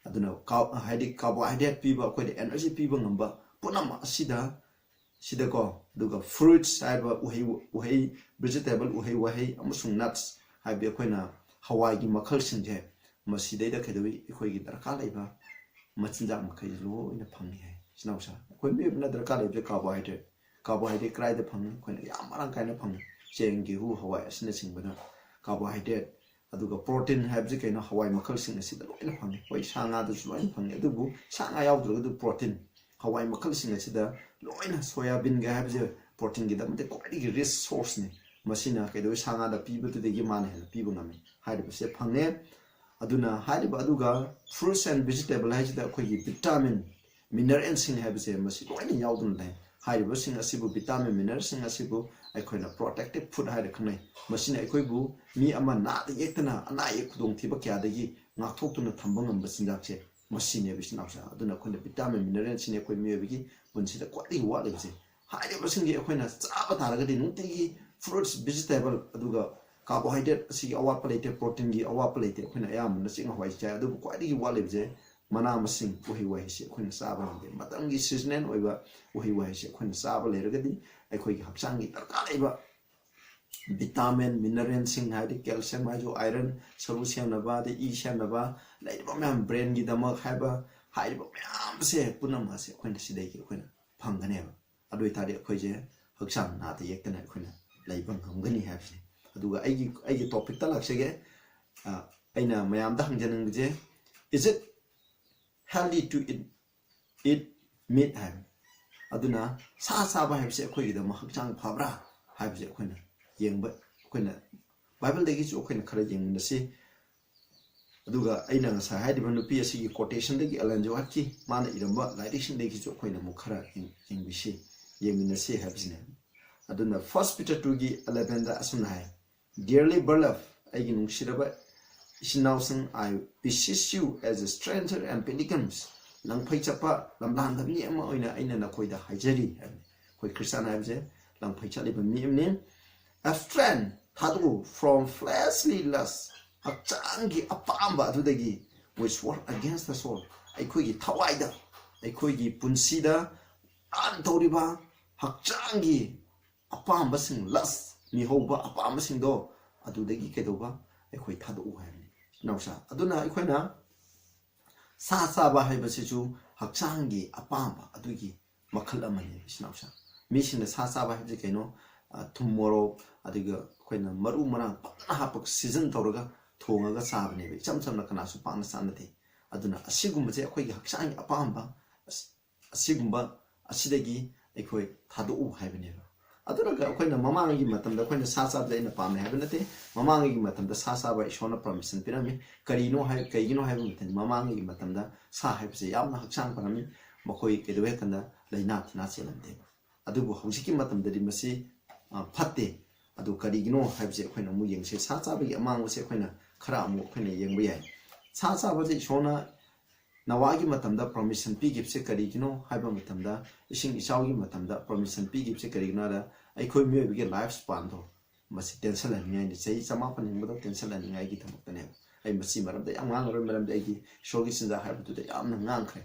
ꯑꯗꯨꯅ ꯀꯥ-, ꯍꯥꯏꯗꯤ ꯀꯥꯔꯕꯣꯍꯥꯏꯗ꯭ꯔꯦꯠ ꯄꯤꯕ, ꯑꯩꯈꯣꯏꯗ ꯑꯦꯅꯔꯖꯤ ꯄꯤꯕ ꯉꯝꯕ ꯄꯨꯝꯅꯃꯛ ꯑꯁꯤꯗ, ꯁꯤꯗꯀꯣ, ꯑꯗꯨꯒ ꯐ꯭ꯔꯨꯏꯠꯁ ꯍꯥꯏꯕ ꯎꯍꯩ, ꯎꯍꯩ, ꯚꯦꯖꯤꯇꯦꯕꯜ, ꯎꯍꯩ ꯋꯥꯍꯩ, ꯑꯃꯁꯨꯡ ꯅꯠꯁ ꯍꯥꯏꯕꯗꯤ ꯑꯩꯈꯣꯏꯅ ꯍꯋꯥꯏꯒꯤ ꯃꯈꯜꯁꯤꯡꯁꯦ, ꯃꯁꯤꯗꯩꯗ ꯀꯩꯗꯧꯏ, ꯑꯩꯈꯣꯏꯒꯤ ꯗꯔꯀꯥꯔ ꯂꯩꯕ ꯃꯆꯤꯟꯖꯥꯛ ꯃꯈꯩꯁꯦ ꯂꯣꯏꯅ ꯐꯪꯉꯤ ꯍꯥꯏ꯫ ꯏꯆꯤꯟ ꯏꯅꯥꯎꯁꯥ, ꯑꯩꯈꯣꯏ ꯃꯤꯑꯣꯏꯕꯅ ꯗꯔꯀꯥꯔ ꯂꯩꯕꯁꯦ ꯀꯥꯔꯕꯣꯍꯥꯏꯗ꯭ꯔꯦꯠ꯫ ꯀꯥꯔꯕꯣꯍꯥꯏꯗ꯭ꯔꯦꯠ ꯀꯗꯥꯏꯗ ꯐꯪꯉꯤ? ꯑꯩꯈꯣꯏꯅ ꯌꯥꯝ ꯃꯔꯥꯡ ꯀꯥꯏꯅ ꯐꯪꯉꯤ, ꯆꯦꯡ, ꯒꯦꯍꯨ, ꯍꯋꯥꯏ ꯑꯁꯤꯅꯆꯤꯡꯕꯅ ꯀꯥꯔꯕꯣꯍꯥꯏꯗ꯭ꯔꯦꯠ꯫ ꯑꯗꯨꯒ ꯄ꯭ꯔꯣꯇꯤꯟ ꯍꯥꯏꯕꯁꯤ ꯀꯩꯅꯣ? ꯍꯋꯥꯏ ꯃꯈꯜꯁꯤꯡ ꯑꯁꯤꯗ ꯂꯣꯏꯅ ꯐꯪꯉꯤ꯫ ꯍꯣꯏ, ꯁꯥ ꯉꯥꯗꯁꯨ ꯂꯣꯏꯅ ꯐꯪꯉꯤ, ꯑꯗꯨꯕꯨ ꯁꯥ ꯉꯥ ꯌꯥꯎꯗ꯭ꯔꯒꯁꯨ ꯄ꯭ꯔꯣꯇꯤꯟ, ꯍꯋꯥꯏ ꯃꯈꯜꯁꯤꯡ ꯑꯁꯤꯗ ꯂꯣꯏꯅ, ꯁꯣꯌꯥꯕꯤꯟꯒ ꯍꯥꯏꯕꯁꯦ ꯄ꯭ꯔꯣꯇꯤꯟꯒꯤꯗꯃꯛꯇ ꯈ꯭ꯋꯥꯏꯗꯒꯤ ꯔꯤꯆ ꯁꯣꯔꯁꯅꯤ꯫ ꯃꯁꯤꯅ ꯀꯩꯗꯧꯋꯤ? ꯁꯥ ꯉꯥꯗ ꯄꯤꯕꯗꯨꯗꯒꯤ ꯃꯥꯅ ꯍꯦꯟꯅ ꯄꯤꯕ ꯉꯝꯃꯤ꯫ ꯍꯥꯏꯔꯤꯕꯁꯦ ꯐꯪꯉꯦ꯫ ꯑꯗꯨꯅ ꯍꯥꯏꯔꯤꯕ, ꯑꯗꯨꯒ ꯐ꯭ꯔꯨꯏꯠꯁ ꯑꯦꯟ ꯚꯦꯖꯤꯇꯦꯕꯜ ꯍꯥꯏꯁꯤꯗ ꯑꯩꯈꯣꯏꯒꯤ ꯚꯤꯇꯥꯃꯤꯟ, ꯃꯤꯅꯔꯦꯜꯁꯤꯡ ꯍꯥꯏꯕꯁꯦ ꯃꯁꯤ ꯂꯣꯏꯅ ꯌꯥꯎꯗꯨꯅ ꯂꯩ꯫ ꯍꯥꯏꯔꯤꯕꯁꯤꯡ ꯑꯁꯤꯕꯨ, ꯚꯤꯇꯥꯃꯤꯟ, ꯃꯤꯅꯔꯦꯜꯁꯤꯡ ꯑꯁꯤꯕꯨ ꯑꯩꯈꯣꯏꯅ ꯄ꯭ꯔꯣꯇꯦꯛꯇꯤꯞ ꯐꯨꯗ ꯍꯥꯏꯔ ꯈꯪꯅꯩ꯫ ꯃꯁꯤꯅ ꯑꯩꯈꯣꯏꯕꯨ ꯃꯤ ꯑꯃ ꯅꯥꯗ ꯌꯦꯛꯇꯅ, ꯑꯅꯥ ꯑꯌꯦꯛ ꯈꯨꯗꯣꯡꯊꯤꯕ ꯀꯌꯥꯗꯒꯤ ꯉꯥꯛꯊꯣꯛꯇꯨꯅ ꯊꯝꯕ ꯉꯝꯕ ꯆꯤꯟꯖꯥꯛꯁꯦ ꯃꯁꯤꯅꯦꯕ, ꯏꯆꯤꯟ ꯏꯅꯥꯎꯁꯦ꯫ ꯑꯗꯨꯅ ꯑꯩꯈꯣꯏꯅ ꯚꯤꯇꯥꯃꯤꯟ, ꯃꯤꯅꯔꯦꯜꯁꯤꯅꯦ ꯑꯩꯈꯣꯏ ꯃꯤꯑꯣꯏꯕꯒꯤ ꯄꯨꯟꯁꯤꯗ ꯈ꯭ꯋꯥꯏꯗꯒꯤ ꯋꯥꯠꯂꯤꯕꯁꯦ꯫ ꯍꯥꯏꯔꯤꯕꯁꯤꯡꯁꯦ ꯑꯩꯈꯣꯏꯅ ꯆꯥꯕ ꯇꯥꯔꯒꯗꯤ, ꯅꯨꯡꯇꯤꯒꯤ ꯐ꯭ꯔꯨꯏꯠꯁ, ꯚꯦꯖꯤꯇꯦꯕꯜ, ꯑꯗꯨꯒ ꯀꯥꯔꯕꯣꯍꯥꯏꯗ꯭ꯔꯦꯠ ꯑꯁꯤꯒꯤ ꯑꯋꯥꯠꯄ ꯂꯩꯇꯦ, ꯄ꯭ꯔꯣꯇꯤꯟꯒꯤ ꯑꯋꯥꯠꯄ ꯂꯩꯇꯦ꯫ ꯑꯩꯈꯣꯏꯅ ꯑꯌꯥꯝꯕꯅ ꯆꯦꯡ, ꯍꯋꯥꯏ ꯆꯥꯏ, ꯑꯗꯨꯕꯨ ꯈ꯭ꯋꯥꯏꯗꯒꯤ ꯋꯥꯠꯂꯤꯕꯁꯦ ꯃꯅꯥ ꯃꯁꯤꯡ, ꯎꯍꯩ ꯋꯥꯍꯩꯁꯦ ꯑꯩꯈꯣꯏꯅ ꯆꯥꯕ ꯉꯝꯗꯦ꯫ ꯃꯇꯝꯒꯤ ꯁꯤꯖꯅꯦꯜ ꯑꯣꯏꯕ ꯎꯍꯩ ꯋꯥꯍꯩꯁꯦ ꯑꯩꯈꯣꯏꯅ ꯆꯥꯕ ꯂꯩꯔꯒꯗꯤ, ꯑꯩꯈꯣꯏꯒꯤ ꯍꯛꯆꯥꯡꯒꯤ ꯗꯔꯀꯥꯔ ꯂꯩꯕ ꯚꯤꯇꯥꯃꯤꯟ, ꯃꯤꯅꯔꯦꯜꯁꯤꯡ, ꯍꯥꯏꯗꯤ ꯀꯦꯜꯁꯤꯌꯝ ꯍꯥꯏꯁꯨ, ꯑꯥꯏꯔꯟ, ꯁꯔꯨ ꯁꯦꯝꯅꯕ, ꯑꯗꯩ ꯏ ꯁꯦꯝꯅꯕ, ꯂꯩꯔꯤꯕ ꯃꯌꯥꯝ, ꯕ꯭ꯔꯦꯟꯒꯤꯗꯃꯛ ꯍꯥꯏꯕ, ꯍꯥꯏꯔꯤꯕ ꯃꯌꯥꯝꯁꯦ ꯄꯨꯝꯅꯃꯛ ꯑꯁꯦ ꯑꯩꯈꯣꯏꯅ ꯁꯤꯗꯒꯤ ꯑꯩꯈꯣꯏꯅ ꯐꯪꯒꯅꯦꯕ꯫ ꯑꯗꯨ ꯑꯣꯏꯇꯥꯔꯗꯤ ꯑꯩꯈꯣꯏꯁꯦ ꯍꯛꯆꯥꯡ ꯅꯥꯗ ꯌꯦꯛꯇꯅ ꯑꯩꯈꯣꯏꯅ ꯂꯩꯕ ꯉꯝꯒꯅꯤ ꯍꯥꯏꯕꯁꯤꯅꯤ꯫ ꯑꯗꯨꯒ ꯑꯩꯒꯤ, ꯑꯩꯒꯤ ꯇꯣꯄꯤꯛꯇ ꯂꯥꯛꯆꯒꯦ꯫ ꯑ, ꯑꯩꯅ ꯃꯌꯥꯝꯗ ꯍꯪꯖꯅꯤꯡꯕꯁꯦ, is it healthy to eat, eat meat ꯍꯥꯏꯕ꯫ ꯑꯗꯨꯅ ꯁꯥ ꯆꯥꯕ ꯍꯥꯏꯕꯁꯦ ꯑꯩꯈꯣꯏꯒꯤꯗꯃꯛ ꯍꯛꯆꯥꯡ ꯐꯕ꯭ꯔꯥ ꯍꯥꯏꯕꯁꯦ ꯑꯩꯈꯣꯏꯅ ꯌꯦꯡꯕ, ꯑꯩꯈꯣꯏꯅ ꯕꯥꯏꯕꯜꯗꯒꯤꯁꯨ ꯑꯩꯈꯣꯏꯅ ꯈꯔ ꯌꯦꯡꯃꯤꯟꯅꯁꯤ꯫ ꯑꯗꯨꯒ ꯑꯩꯅ ꯉꯁꯥꯏ ꯍꯥꯏꯔꯤꯕ ꯅꯨꯄꯤ ꯑꯁꯤꯒꯤ quotationꯗꯒꯤ, ꯑꯦꯂꯦꯟ ꯖꯤ ꯋꯥꯏꯠꯀꯤ ꯃꯥꯅ ꯏꯔꯝꯕ ꯂꯥꯏꯔꯤꯛꯁꯤꯡꯗꯒꯤꯁꯨ ꯑꯩꯈꯣꯏꯅ ꯑꯃꯨꯛ ꯈꯔ ꯌꯦꯡ-, ꯌꯦꯡꯕꯤꯁꯤ, ꯌꯦꯡꯃꯤꯟꯅꯁꯤ ꯍꯥꯏꯕꯁꯤꯅꯦ꯫ ꯑꯗꯨꯅ First Peter twoꯒꯤ elevenꯗ ꯑꯁꯨꯝꯅ ꯍꯥꯏ, Dearly beloved, ꯑꯩꯒꯤ ꯅꯨꯡꯁꯤꯔꯕ ꯏꯆꯤꯟ ꯏꯅꯥꯎꯁꯤꯡ, I beseech you as a stranger and pilgrims, ꯂꯪꯐꯩ ꯆꯠꯄ ꯂꯝꯂꯥꯟꯗ ꯃꯤ ꯑꯃ ꯑꯣꯏꯅ ꯑꯩꯅ ꯅꯈꯣꯏꯗ ꯍꯥꯏꯖꯔꯤ ꯍꯥꯏꯕꯅꯤ꯫ ꯑꯩꯈꯣꯏ ꯈ꯭ꯔꯤꯁꯇꯥꯟ ꯍꯥꯏꯕꯁꯦ ꯂꯪꯐꯩ ꯆꯠꯂꯤꯕ ꯃꯤ ꯑꯃꯅꯤ꯫ Abstain, ꯊꯥꯗꯣꯛꯎ, from fleshly lust, ꯍꯛꯆꯥꯡꯒꯤ ꯑꯄꯥꯝꯕ ꯑꯗꯨꯗꯒꯤ, which war against the soul, ꯑꯩꯈꯣꯏꯒꯤ ꯊꯋꯥꯏꯗ, ꯑꯩꯈꯣꯏꯒꯤ ꯄꯨꯟꯁꯤꯗ ꯂꯥꯟ ꯇꯧꯔꯤꯕ ꯍꯛꯆꯥꯡꯒꯤ ꯑꯄꯥꯝꯕꯁꯤꯡ, lust, ꯃꯤꯍꯧꯕ ꯑꯄꯥꯝꯕꯁꯤꯡꯗꯣ, ꯑꯗꯨꯗꯒꯤ ꯀꯩꯗꯧꯕ? ꯑꯩꯈꯣꯏ ꯊꯥꯗꯣꯛꯎ ꯍꯥꯏꯕꯅꯤ, ꯏꯅꯥꯎꯁꯥ꯫ ꯑꯗꯨꯅ ꯑꯩꯈꯣꯏꯅ ꯁꯥ ꯆꯥꯕ ꯍꯥꯏꯕꯁꯤꯁꯨ ꯍꯛꯆꯥꯡꯒꯤ ꯑꯄꯥꯝꯕ ꯑꯗꯨꯒꯤ ꯃꯈꯜ ꯑꯃꯅꯤ, ꯏꯆꯤꯟ ꯏꯅꯥꯎꯁꯥ꯫ ꯃꯤꯁꯤꯡꯅ ꯁꯥ ꯆꯥꯕ ꯍꯥꯏꯕꯁꯤ ꯀꯩꯅꯣ? ꯑ, ꯊꯨꯝ ꯃꯣꯔꯣꯛ, ꯑꯗꯨꯒ ꯑꯩꯈꯣꯏꯅ ꯃꯔꯨ ꯃꯔꯥꯡ ꯐꯖꯅ ꯍꯥꯞꯄꯒ season ꯇꯧꯔꯒ ꯊꯣꯡꯉꯒ ꯆꯥꯕꯅꯦꯕ꯫ ꯏꯆꯝ ꯆꯝꯅ ꯀꯅꯥꯁꯨ ꯄꯥꯛꯅ ꯆꯥꯅꯗꯦ꯫ ꯑꯗꯨꯅ ꯑꯁꯤꯒꯨꯝꯕꯁꯦ ꯑꯩꯈꯣꯏꯒꯤ ꯍꯛꯆꯥꯡꯒꯤ ꯑꯄꯥꯝꯕ, ꯑꯁ-, ꯑꯁꯤꯒꯨꯝꯕ ꯑꯁꯤꯗꯒꯤ ꯑꯩꯈꯣꯏ ꯊꯥꯗꯣꯛꯎ ꯍꯥꯏꯕꯅꯦꯕ꯫ ꯑꯗꯨꯅ ꯑꯩꯈꯣꯏꯅ ꯃꯃꯥꯡꯉꯩꯒꯤ ꯃꯇꯝꯗ ꯑꯩꯈꯣꯏꯅ ꯁꯥ ꯆꯥꯕꯗ ꯑꯩꯅ ꯄꯥꯝꯃꯦ ꯍꯥꯏꯕ ꯅꯠꯇꯦ꯫ ꯃꯃꯥꯡꯉꯩꯒꯤ ꯃꯇꯝꯗ ꯁꯥ ꯆꯥꯕ ꯏꯁꯣꯔꯅ permission ꯄꯤꯔꯝꯃꯤ꯫ ꯀꯔꯤꯅꯣ ꯍꯥꯏ-, ꯀꯩꯒꯤꯅꯣ ꯍꯥꯏꯕ ꯃꯇꯝꯗ, ꯃꯃꯥꯡꯉꯩꯒꯤ ꯃꯇꯝꯗ ꯁꯥ ꯍꯥꯏꯕꯁꯦ ꯌꯥꯝꯅ ꯍꯛꯆꯥꯡ ꯐꯔꯝꯃꯤ꯫ ꯃꯈꯣꯏ ꯀꯩꯗꯧꯋꯦ ꯍꯥꯏ ꯀꯥꯟꯗ ꯂꯥꯏꯅꯥ ꯇꯤꯟꯅꯥ ꯆꯦꯜꯂꯝꯗꯦꯕ꯫ ꯑꯗꯨꯕꯨ ꯍꯧꯖꯤꯛꯀꯤ ꯃꯇꯝꯗꯗꯤ ꯃꯁꯤ, ꯑ, ꯐꯠꯇꯦ꯫ ꯑꯗꯨ ꯀꯔꯤꯒꯤꯅꯣ ꯍꯥꯏꯕꯁꯦ ꯑꯩꯈꯣꯏꯅ ꯑꯃꯨꯛ ꯌꯦꯡꯁꯤ꯫ ꯁꯥ ꯆꯥꯕꯒꯤ ꯑꯃꯥꯡꯕꯁꯦ ꯑꯩꯈꯣꯏꯅ ꯈꯔ ꯑꯃꯨꯛ ꯑꯩꯈꯣꯏꯅ ꯌꯦꯡꯕ ꯌꯥꯏ꯫ ꯁꯥ ꯆꯥꯕꯁꯦ ꯏꯁꯣꯔꯅ ꯅꯣꯋꯥꯒꯤ ꯃꯇꯝꯗ permission ꯄꯤꯈꯤꯕꯁꯦ ꯀꯔꯤꯒꯤꯅꯣ ꯍꯥꯏꯕ ꯃꯇꯝꯗ, ꯏꯁꯤꯡ ꯏꯆꯥꯎꯒꯤ ꯃꯇꯝꯗ permission ꯄꯤꯈꯤꯕꯁꯦ ꯀꯔꯤꯒꯤꯅꯣ ꯍꯥꯏꯔ, ꯑꯩꯈꯣꯏ ꯃꯤꯑꯣꯏꯕꯒꯤ life spanꯗꯣ ꯃꯁꯤ ꯇꯦꯟꯁꯜꯍꯟꯅꯤꯡꯉꯥꯏꯅꯤ, ꯆꯍꯤ ꯆꯃꯥꯄꯟ ꯍꯤꯡꯕꯗꯣ ꯇꯦꯟꯁꯜꯍꯟꯅꯤꯡꯉꯥꯏꯒꯤꯗꯃꯛꯇꯅꯦꯕ꯫ ꯑꯩ ꯃꯁꯤ ꯃꯔꯝꯗ ꯌꯥꯝ ꯉꯥꯡꯉꯔꯣꯏ, ꯃꯔꯝꯗꯤ ꯑꯩꯒꯤ ꯏꯁꯣꯔꯒꯤ ꯆꯤꯟꯖꯥꯛ ꯍꯥꯏꯕꯗꯨꯗ ꯌꯥꯝꯅ ꯉꯥꯡꯈ꯭ꯔꯦ꯫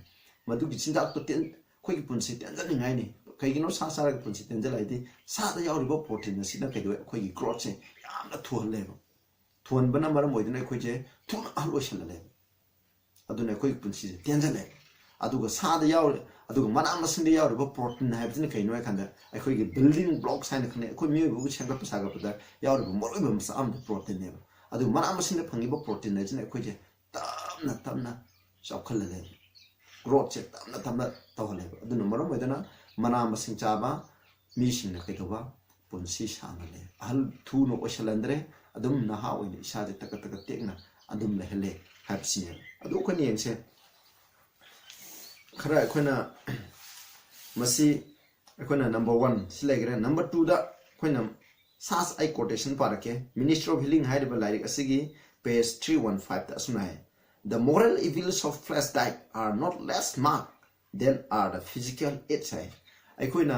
ꯃꯗꯨꯒꯤ ꯆꯤꯟꯖꯥꯛꯇꯣ ꯇꯦꯟ-, ꯑꯩꯈꯣꯏꯒꯤ ꯄꯨꯟꯁꯤ ꯇꯦꯟꯖꯅꯤꯡꯉꯥꯏꯅꯤ꯫ ꯀꯩꯒꯤꯅꯣ ꯁꯥ ꯆꯥꯔꯒ ꯄꯨꯟꯁꯤ ꯇꯦꯟꯖꯜꯂꯦ ꯍꯥꯏꯗꯤ, ꯁꯥꯗ ꯌꯥꯎꯔꯤꯕ protein ꯑꯁꯤꯅ ꯀꯩꯗꯧꯋꯦ? ꯑꯩꯈꯣꯏꯒꯤ growthꯁꯦ ꯌꯥꯝꯅ ꯊꯨꯍꯜꯂꯦꯕ꯫ ꯊꯨꯍꯟꯕꯅ ꯃꯔꯝ ꯑꯣꯏꯗꯨꯅ ꯑꯩꯈꯣꯏꯁꯦ ꯊꯨꯅ ꯑꯍꯜ ꯑꯣꯏꯁꯜꯍꯜꯂꯦꯕ꯫ ꯑꯗꯨꯅ ꯑꯩꯈꯣꯏꯒꯤ ꯄꯨꯟꯁꯤꯁꯦ ꯇꯦꯟꯖꯜꯂꯦ꯫ ꯑꯗꯨꯒ ꯁꯥꯗ ꯌꯥꯎꯔꯤ, ꯑꯗꯨꯒ ꯃꯅꯥ ꯃꯁꯤꯡꯗ ꯌꯥꯎꯔꯤꯕ protein ꯍꯥꯏꯕꯁꯤꯅ ꯀꯩꯅꯣ ꯍꯥꯏ ꯀꯥꯟꯗ, ꯑꯩꯈꯣꯏꯒꯤ building blocks ꯍꯥꯏꯅ ꯈꯪꯅꯩ꯫ ꯑꯩꯈꯣꯏ ꯃꯤꯑꯣꯏꯕꯕꯨ ꯁꯦꯝꯒꯠꯄ ꯁꯥꯒꯠꯄꯗ ꯌꯥꯎꯔꯤꯕ ꯃꯔꯨꯑꯣꯏꯕ ꯃꯆꯥꯛ ꯑꯃꯗꯤ protein ꯅꯦꯕ꯫ ꯑꯗꯨ ꯃꯅꯥ ꯃꯁꯤꯡꯗ ꯐꯪꯉꯤꯕ protein ꯍꯥꯏꯁꯤꯅ ꯑꯩꯈꯣꯏꯁꯦ ꯇꯞꯅ ꯇꯞꯅ ꯆꯥꯎꯈꯠꯍꯜꯂꯦ꯫ ꯒ꯭ꯔꯣꯠꯁꯦ ꯇꯞꯅ ꯇꯞꯅ ꯇꯧꯍꯜꯂꯦꯕ꯫ ꯑꯗꯨꯅ ꯃꯔꯝ ꯑꯣꯏꯗꯅ ꯃꯅꯥ ꯃꯁꯤꯡ ꯆꯥꯕ ꯃꯤꯁꯤꯡꯅ ꯀꯩꯗꯧꯕ, ꯄꯨꯟꯁꯤ ꯁꯥꯡꯅ ꯂꯩ꯫ ꯑꯍꯜ ꯊꯨꯅ ꯑꯣꯏꯁꯜꯍꯟꯗ꯭ꯔꯦ, ꯑꯗꯨꯝ ꯅꯍꯥ ꯑꯣꯏꯅ ꯏꯁꯥꯁꯦ ꯇꯀꯠ ꯇꯀꯠ ꯇꯦꯛꯅ ꯑꯗꯨꯝ ꯂꯩꯍꯜꯂꯦ ꯍꯥꯏꯕꯁꯤꯅꯦꯕ꯫ ꯑꯗꯨ ꯑꯩꯈꯣꯏꯅ ꯌꯦꯡꯁꯦ, ꯈꯔ ꯑꯩꯈꯣꯏꯅ ꯃꯁꯤ ꯑꯩꯈꯣꯏꯅ ꯅꯝꯕꯔ ꯋꯥꯟ ꯁꯤ ꯂꯩꯈ꯭ꯔꯦ꯫ ꯅꯝꯕꯔ ꯇꯨꯗ ꯑꯩꯈꯣꯏꯅ ꯁꯥꯁ ꯑꯩ ꯀꯣꯇꯦꯁꯟ ꯄꯥꯔꯛꯀꯦ꯫ Ministry of Healing ꯍꯥꯏꯔꯤꯕ ꯂꯥꯏꯔꯤꯛ ꯑꯁꯤꯒꯤ ꯄꯦꯖ ꯊ꯭ꯔꯤ ꯋꯥꯟ ꯐꯥꯏꯚꯇ ꯑꯁꯨꯝꯅ ꯍꯥꯏ, "The moral evils of flesh diet are not less marked than are the physical ills" ꯍꯥꯏ꯫ ꯑꯩꯈꯣꯏꯅ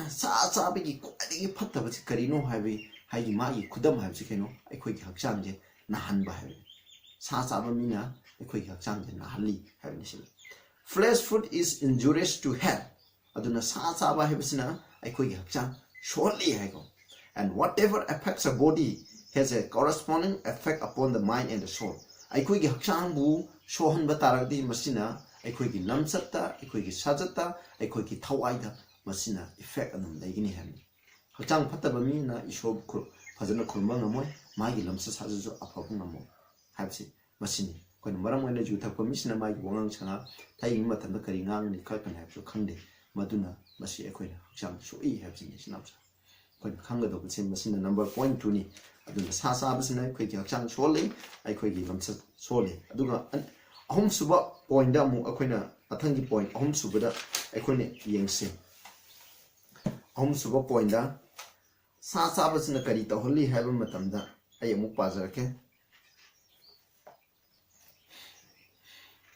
ꯁꯥ ꯆꯥꯕꯒꯤ ꯈ꯭ꯋꯥꯏꯗꯒꯤ ꯐꯠꯇꯕꯁꯤ ꯀꯔꯤꯅꯣ ꯍꯥꯏꯕꯒꯤ ꯍꯥꯏꯗꯤ ꯃꯥꯒꯤ ꯈꯨꯗꯝ ꯍꯥꯏꯕꯁꯤ ꯀꯩꯅꯣ? ꯑꯩꯈꯣꯏꯒꯤ ꯍꯛꯆꯥꯡꯁꯦ ꯅꯥꯍꯟꯕ ꯍꯥꯏꯕꯅꯤ꯫ ꯁꯥ ꯆꯥꯕ ꯃꯤꯅ ꯑꯩꯈꯣꯏꯒꯤ ꯍꯛꯆꯥꯡꯁꯦ ꯅꯥꯍꯜꯂꯤ ꯍꯥꯏꯕꯅꯤ ꯁꯤꯅꯤ꯫ "Flesh food is injurious to health" ꯑꯗꯨꯅ ꯁꯥ ꯆꯥꯕ ꯍꯥꯏꯕꯁꯤꯅ ꯑꯩꯈꯣꯏꯒꯤ ꯍꯛꯆꯥꯡ ꯁꯣꯛꯍꯜꯂꯤ ꯍꯥꯏꯀꯣ꯫ "And whatever affects a body has a corresponding effect upon the mind and the soul" ꯑꯩꯈꯣꯏꯒꯤ ꯍꯛꯆꯥꯡꯕꯨ ꯁꯣꯛꯍꯟꯕ ꯇꯥꯔꯒꯗꯤ ꯃꯁꯤꯅ ꯑꯩꯈꯣꯏꯒꯤ ꯂꯝꯆꯠꯇ, ꯑꯩꯈꯣꯏꯒꯤ ꯁꯥꯖꯠꯇ, ꯑꯩꯈꯣꯏꯒꯤ ꯊꯋꯥꯏꯗ ꯃꯁꯤꯅ ꯏꯐꯦꯛ ꯑꯗꯨꯝ ꯂꯩꯒꯅꯤ ꯍꯥꯏꯕꯅꯤ꯫ ꯍꯛꯆꯥꯡ ꯐꯠꯇꯕ ꯃꯤꯅ ꯏꯁꯣꯔꯕꯨ ꯈꯨꯔꯨ-, ꯐꯖꯅ ꯈꯨꯔꯨꯝꯕ ꯉꯝꯃꯣꯏ, ꯃꯥꯒꯤ ꯂꯝꯆꯠ ꯁꯥꯖꯠꯁꯨ ꯑꯐꯕ ꯉꯝꯃꯣꯏ ꯍꯥꯏꯕꯁꯤ ꯃꯁꯤꯅꯤ꯫ ꯑꯩꯈꯣꯏꯅ ꯃꯔꯝ ꯑꯣꯏꯅ ꯌꯨ ꯊꯛꯄ ꯃꯤꯁꯤꯅ ꯃꯥꯒꯤ ꯋꯥꯉꯥꯡ ꯁꯉꯥꯡ ꯊꯛꯏꯕ ꯃꯇꯝꯗ ꯀꯔꯤ ꯉꯥꯡꯒꯅꯤ ꯈꯣꯠꯀꯅꯤ ꯍꯥꯏꯕꯁꯨ ꯈꯪꯗꯦ꯫ ꯃꯗꯨꯅ ꯃꯁꯤ ꯑꯩꯈꯣꯏꯅ ꯍꯛꯆꯥꯡ ꯁꯣꯛꯏ ꯍꯥꯏꯕꯁꯤꯅꯤ ꯏꯆꯤꯟ ꯏꯅꯥꯎꯁꯤꯡ꯫ ꯑꯩꯈꯣꯏꯅ ꯈꯪꯒꯗꯧꯕꯁꯦ ꯃꯁꯤꯅ ꯅꯝꯕꯔ ꯄꯣꯏꯟ ꯇꯨꯅꯤ꯫ ꯑꯗꯨꯅ ꯁꯥ ꯆꯥꯕꯁꯤꯅ ꯑꯩꯈꯣꯏꯒꯤ ꯍꯛꯆꯥꯡ ꯁꯣꯛꯍꯜꯂꯤ, ꯑꯩꯈꯣꯏꯒꯤ ꯂꯝꯆꯠ ꯁꯣꯛꯍꯜꯂꯤ꯫ ꯑꯗꯨꯒ ꯑꯟ-, ꯑꯍꯨꯝꯁꯨꯕ ꯄꯣꯏꯟꯗ ꯑꯃꯨꯛ ꯑꯩꯈꯣꯏꯅ ꯃꯊꯪꯒꯤ ꯄꯣꯏꯟ ꯑꯍꯨꯝꯁꯨꯕꯗ ꯑꯩꯈꯣꯏꯅ ꯌꯦꯡꯁꯤ꯫ ꯑꯍꯨꯝꯁꯨꯕ ꯄꯣꯏꯟꯗ ꯁꯥ ꯆꯥꯕꯁꯤꯅ ꯀꯔꯤ ꯇꯧꯍꯜꯂꯤ ꯍꯥꯏꯕ ꯃꯇꯝꯗ ꯑꯩ ꯑꯃꯨꯛ ꯄꯥꯖꯔꯛꯀꯦ꯫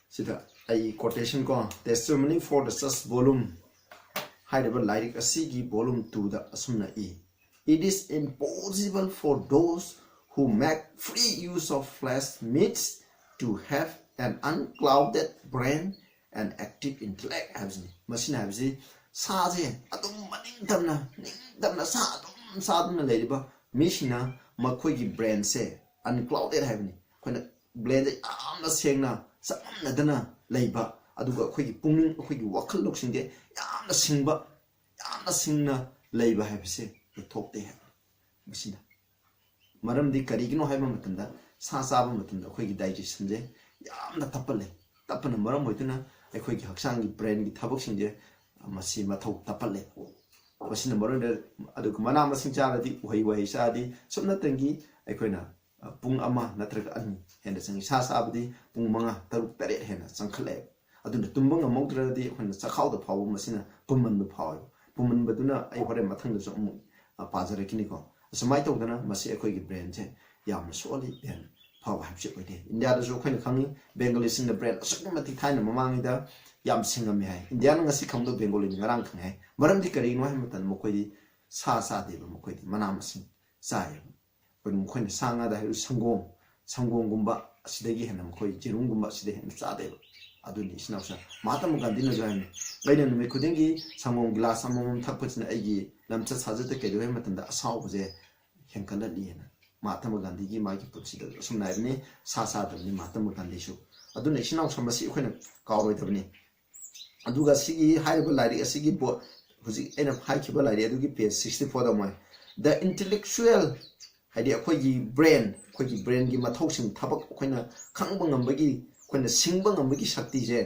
ꯁꯤꯗ ꯑꯩ ꯀꯣꯇꯦꯁꯟ ꯀꯣ, "Testimony for the Church" volume ꯍꯥꯏꯔꯤꯕ ꯂꯥꯏꯔꯤꯛ ꯑꯁꯤꯒꯤ volume ꯇꯨꯗ ꯑꯁꯨꯝꯅ E, "It is impossible for those who make free use of flesh meats to have an unclouded brain and active intellect" ꯍꯥꯏꯕꯁꯤꯅꯤ꯫ ꯃꯁꯤꯅ ꯍꯥꯏꯕꯁꯤ ꯁꯥꯁꯦ ꯑꯗꯨꯝ ꯃꯅꯤꯡ ꯇꯝꯅ, ꯅꯤꯡ ꯇꯝꯅ ꯁꯥ ꯑꯗꯨꯝ ꯆꯥꯗꯨꯅ ꯂꯩꯔꯤꯕ ꯃꯤꯁꯤꯡꯅ ꯃꯈꯣꯏꯒꯤ ꯕ꯭ꯔꯦꯟꯁꯦ ꯑꯟꯀ꯭ꯂꯥꯎꯗꯦꯠ ꯍꯥꯏꯕꯅꯤ꯫ ꯑꯩꯈꯣꯏꯅ ꯕ꯭ꯔꯦꯟꯁꯦ ꯌꯥꯝꯅ ꯁꯦꯡꯅ ꯆꯃꯝꯅꯗꯅ ꯂꯩꯕ, ꯑꯗꯨꯒ ꯑꯩꯈꯣꯏꯒꯤ ꯄꯨꯛꯅꯤꯡ, ꯑꯩꯈꯣꯏꯒꯤ ꯋꯥꯈꯜ ꯂꯧꯁꯤꯡꯁꯦ ꯌꯥꯝꯅ ꯁꯤꯡꯕ, ꯌꯥꯝꯅ ꯁꯤꯡꯅ ꯂꯩꯕ ꯍꯥꯏꯕꯁꯦ ꯊꯣꯛꯇꯦ ꯍꯥꯏꯕꯅꯤ꯫ ꯃꯁꯤꯅ ꯃꯔꯝꯗꯤ ꯀꯔꯤꯒꯤꯅꯣ ꯍꯥꯏꯕ ꯃꯇꯝꯗ ꯁꯥ ꯆꯥꯕ ꯃꯇꯝꯗ ꯑꯩꯈꯣꯏꯒꯤ ꯗꯥꯏꯖꯦꯁꯟꯁꯦ ꯌꯥꯝꯅ ꯇꯞꯄꯜꯂꯦ꯫ ꯇꯞꯄꯅ ꯃꯔꯝ ꯑꯣꯏꯗꯨꯅ ꯑꯩꯈꯣꯏꯒꯤ ꯍꯛꯆꯥꯡꯒꯤ brainꯒꯤ ꯊꯕꯛꯁꯤꯡꯁꯦ ꯃꯁꯤ ꯃꯊꯧ ꯇꯞꯍꯜꯂꯦ꯫ ꯃꯁꯤꯅ ꯃꯔꯨ ꯑꯣꯏꯅ, ꯑꯗꯨꯒ ꯃꯅꯥ ꯃꯁꯤꯡ ꯆꯥꯔꯗꯤ, ꯎꯍꯩ ꯋꯥꯍꯩ ꯆꯥꯔꯗꯤ, ꯁꯨꯞꯅꯇꯪꯒꯤ ꯑꯩꯈꯣꯏꯅ ꯄꯨꯡ ꯑꯃ ꯅꯠꯇ꯭ꯔꯒ ꯑꯅꯤ ꯍꯦꯟꯅ ꯆꯪꯉꯤ꯫ ꯁꯥ ꯆꯥꯕꯗꯤ ꯄꯨꯡ ꯃꯉꯥ, ꯇꯔꯨꯛ, ꯇꯔꯦꯠ ꯍꯦꯟꯅ ꯆꯪꯈꯠꯂꯛꯑꯦꯕ꯫ ꯑꯗꯨꯅ ꯇꯨꯝꯕ ꯉꯝꯍꯧꯗ꯭ꯔꯒꯗꯤ ꯑꯩꯈꯣꯏꯅ ꯆꯥꯛꯈꯥꯎꯗ ꯐꯥꯎꯕ ꯃꯁꯤꯅ ꯄꯨꯝꯍꯟꯕ ꯐꯥꯎꯋꯦꯕ꯫ ꯄꯨꯝꯍꯟꯕꯗꯨꯅ ꯑꯩ ꯍꯣꯔꯦꯟ ꯃꯊꯪꯗꯁꯨ ꯑꯃꯨꯛ ꯄꯥꯖꯔꯛꯈꯤꯅꯤꯀꯣ꯫ ꯑꯁꯨꯃꯥꯏꯅ ꯇꯧꯗꯅ ꯃꯁꯤ ꯑꯩꯈꯣꯏꯒꯤ brainꯁꯦ ꯌꯥꯝꯅ ꯁꯣꯛꯍꯜꯂꯤ꯫ Brain ꯐꯕ ꯍꯥꯏꯕꯁꯤ ꯑꯣꯏꯗꯦ꯫ ꯏꯟꯗꯤꯌꯥꯗꯁꯨ ꯑꯩꯈꯣꯏꯅ ꯈꯪꯉꯤ, ꯕꯦꯡꯒꯂꯤꯁꯤꯡꯅ brain ꯑꯁꯨꯛꯀꯤ ꯃꯇꯤꯛ ꯊꯥꯏꯅ ꯃꯃꯥꯡꯉꯩꯗ ꯌꯥꯝ ꯁꯤꯡꯉꯝꯃꯦ ꯍꯥꯏ꯫ ꯏꯟꯗꯤꯌꯥꯅ ꯉꯁꯤ ꯈꯪꯕꯗꯣ ꯕꯦꯡꯒꯣꯂꯤꯅ ꯉꯔꯥꯡ ꯈꯪꯉꯦ ꯍꯥꯏ꯫ ꯃꯔꯝꯗꯤ ꯀꯔꯤꯒꯤꯅꯣ ꯍꯥꯏꯕ ꯃꯇꯝꯗ ꯃꯈꯣꯏꯗꯤ ꯁꯥ ꯆꯥꯗꯦꯕ, ꯃꯈꯣꯏꯗꯤ ꯃꯅꯥ ꯃꯁꯤꯡ ꯆꯥꯏꯌꯦꯕ꯫ ꯑꯩꯈꯣꯏꯅ ꯃꯈꯣꯏꯅ ꯁꯥ ꯉꯥꯗ ꯍꯥꯏꯔꯤꯕ ꯁꯪꯒꯣꯝ, ꯁꯪꯒꯣꯝꯒꯨꯝꯕ ꯑꯁꯤꯗꯒꯤ ꯍꯦꯟꯅ ꯃꯈꯣꯏ ꯌꯦꯔꯨꯝꯒꯨꯝꯕ ꯑꯁꯤꯗ ꯍꯦꯟꯅ ꯆꯥꯗꯦꯕ꯫ ꯑꯗꯨꯅꯤ ꯏꯆꯤꯟ ꯏꯅꯥꯎꯁꯤꯡ꯫ ꯃꯍꯥꯇꯃꯥ ꯒꯥꯟꯙꯤꯅꯁꯨ ꯍꯥꯏꯕꯅꯤ, "ꯑꯩꯅ ꯅꯨꯃꯤꯠ ꯈꯨꯗꯤꯡꯒꯤ ꯁꯪꯒꯣꯝ ꯒꯤꯂꯥꯁ ꯑꯃꯃꯝ ꯊꯛꯄꯁꯤꯅ ꯑꯩꯒꯤ ꯂꯝꯆꯠ ꯁꯥꯖꯠꯇ ꯀꯩꯗꯧ ꯍꯥꯏꯕ ꯃꯇꯝꯗ ꯑꯁꯥꯎꯕꯁꯦ ꯍꯦꯟꯒꯠꯂꯛꯂꯤ" ꯍꯥꯏꯅ ꯃꯍꯥꯇꯃꯥ ꯒꯥꯟꯙꯤꯒꯤ ꯃꯥꯒꯤ ꯄꯨꯟꯁꯤꯗ ꯑꯁꯨꯝꯅ ꯍꯥꯏꯕꯅꯤ꯫ ꯁꯥ ꯆꯥꯗꯕꯅꯤ ꯃꯍꯥꯇꯃꯥ ꯒꯥꯟꯙꯤꯁꯨ꯫ ꯑꯗꯨꯅ ꯏꯆꯤꯟ ꯏꯅꯥꯎꯁꯤꯡ, ꯃꯁꯤ ꯑꯩꯈꯣꯏꯅ ꯀꯥꯎꯔꯣꯏꯗꯕꯅꯤ꯫ ꯑꯗꯨꯒ ꯁꯤꯒꯤ ꯍꯥꯏꯔꯤꯕ ꯂꯥꯏꯔꯤꯛ ꯑꯁꯤꯒꯤ ꯕꯣ-, ꯍꯧꯖꯤꯛ ꯑꯩꯅ ꯍꯥꯏꯈꯤꯕ ꯂꯥꯏꯔꯤꯛ ꯑꯗꯨꯒꯤ page sixty fourꯗ ꯑꯃꯨꯛ ꯍꯥꯏ, "The intellectual", ꯍꯥꯏꯗꯤ ꯑꯩꯈꯣꯏꯒꯤ brain, ꯑꯩꯈꯣꯏꯒꯤ brainꯒꯤ ꯃꯊꯧꯁꯤꯡ, ꯊꯕꯛ ꯑꯩꯈꯣꯏꯅ ꯈꯪꯕ ꯉꯝꯕꯒꯤ, ꯑꯩꯈꯣꯏꯅ ꯁꯤꯡꯕ ꯉꯝꯕꯒꯤ ꯁꯛꯇꯤꯁꯦ,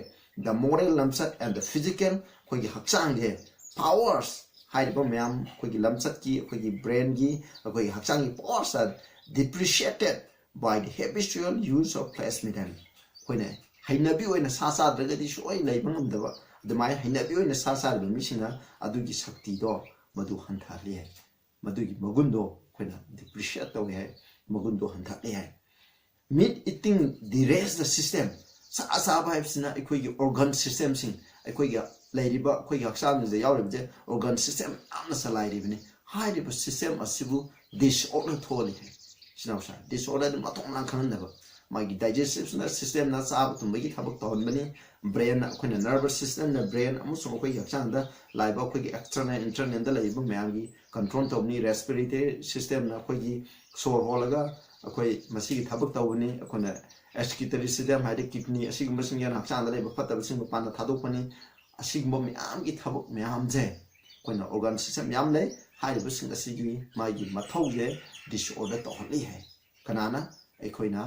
"the moral ꯂꯝꯆꯠ and the physical", ꯑꯩꯈꯣꯏꯒꯤ ꯍꯛꯆꯥꯡꯁꯦ, "powers", ꯍꯥꯏꯔꯤꯕ ꯃꯌꯥꯝ, ꯑꯩꯈꯣꯏꯒꯤ ꯂꯝꯆꯠꯀꯤ, ꯑꯩꯈꯣꯏꯒꯤ brainꯒꯤ, ꯑꯩꯈꯣꯏꯒꯤ ꯍꯛꯆꯥꯡꯒꯤ powers are depreciated by the habitual use of flesh meat꯫ ꯑꯩꯈꯣꯏꯅ ꯍꯩꯅꯕꯤ ꯑꯣꯏꯅ ꯁꯥ ꯆꯥꯗ꯭ꯔꯒꯗꯤ ꯁꯨꯡꯂꯩ ꯂꯩꯕ ꯉꯝꯗꯕ, ꯑꯗꯨꯃꯥꯏꯅ ꯍꯩꯅꯕꯤ ꯑꯣꯏꯅ ꯁꯥ ꯆꯥꯔꯤꯕ ꯃꯤꯁꯤꯡꯅ ꯑꯗꯨꯒꯤ ꯁꯛꯇꯤꯗꯣ ꯃꯗꯨ ꯍꯟꯊꯍꯜꯂꯤ ꯍꯥꯏ꯫ ꯃꯗꯨꯒꯤ ꯃꯒꯨꯟꯗꯣ ꯑꯩꯈꯣꯏꯅ depreciate ꯇꯧꯏ ꯍꯥꯏ, ꯃꯒꯨꯟꯗꯣ ꯍꯟꯊꯍꯜꯂꯤ ꯍꯥꯏ꯫ Meat eating derests the system꯫ ꯁꯥ ꯆꯥꯕ ꯍꯥꯏꯕꯁꯤꯅ ꯑꯩꯈꯣꯏꯒꯤ organ systemꯁꯤꯡ, ꯑꯩꯈꯣꯏꯒꯤ ꯂꯩꯔꯤꯕ, ꯑꯩꯈꯣꯏꯒꯤ ꯍꯛꯆꯥꯡꯁꯤꯗ ꯌꯥꯎꯔꯤꯕꯁꯦ organ system ꯌꯥꯝꯅ ꯆꯂꯥꯏꯔꯤꯕꯅꯤ꯫ ꯍꯥꯏꯔꯤꯕ system ꯑꯁꯤꯕꯨ disorder ꯊꯣꯛꯍꯜꯂꯤ ꯍꯥꯏ꯫ ꯁꯤꯅ ꯉꯁꯥꯏ disorder ꯃꯊꯣꯡ ꯃꯔꯝ ꯈꯪꯍꯟꯗꯕ꯫ ꯃꯥꯒꯤ digestive systemꯅ ꯆꯥꯕ ꯇꯨꯝꯕꯒꯤ ꯊꯕꯛ ꯇꯧꯍꯟꯕꯅꯤ꯫ Brainꯅ, ꯑꯩꯈꯣꯏꯅ nervous systemꯅ brain ꯑꯃꯁꯨꯡ ꯑꯩꯈꯣꯏꯒꯤ ꯍꯛꯆꯥꯡꯗ ꯂꯥꯛꯏꯕ ꯑꯩꯈꯣꯏꯒꯤ external internalꯗ ꯂꯩꯔꯤꯕ ꯃꯌꯥꯝꯒꯤ control ꯇꯧꯕꯅꯤ꯫ Respiratory systemꯅ ꯑꯩꯈꯣꯏꯒꯤ ꯁꯣꯔ ꯍꯣꯜꯂꯒ ꯑꯩꯈꯣꯏ ꯃꯁꯤꯒꯤ ꯊꯕꯛ ꯇꯧꯕꯅꯤ꯫ ꯑꯩꯈꯣꯏꯅ excretory system ꯍꯥꯏꯗꯤ kidney ꯑꯁꯤꯒꯨꯝꯕꯁꯤꯡꯁꯤꯅ ꯍꯛꯆꯥꯡꯗ ꯂꯩꯕ ꯐꯠꯇꯕꯁꯤꯡ ꯃꯄꯥꯟꯗ ꯊꯥꯗꯣꯛꯄꯅꯤ꯫ ꯑꯁꯤꯒꯨꯝꯕ ꯃꯌꯥꯝꯒꯤ ꯊꯕꯛ ꯃꯌꯥꯝꯁꯦ ꯑꯩꯈꯣꯏꯅ organ system ꯃꯌꯥꯝ ꯂꯩ꯫ ꯍꯥꯏꯔꯤꯕꯁꯤꯡ ꯑꯁꯤꯒꯤ ꯃꯥꯒꯤ ꯃꯊꯧꯁꯦ disorder ꯇꯧꯍꯜꯂꯤ ꯍꯥꯏ꯫ ꯀꯅꯥꯅ? ꯑꯩꯈꯣꯏꯅ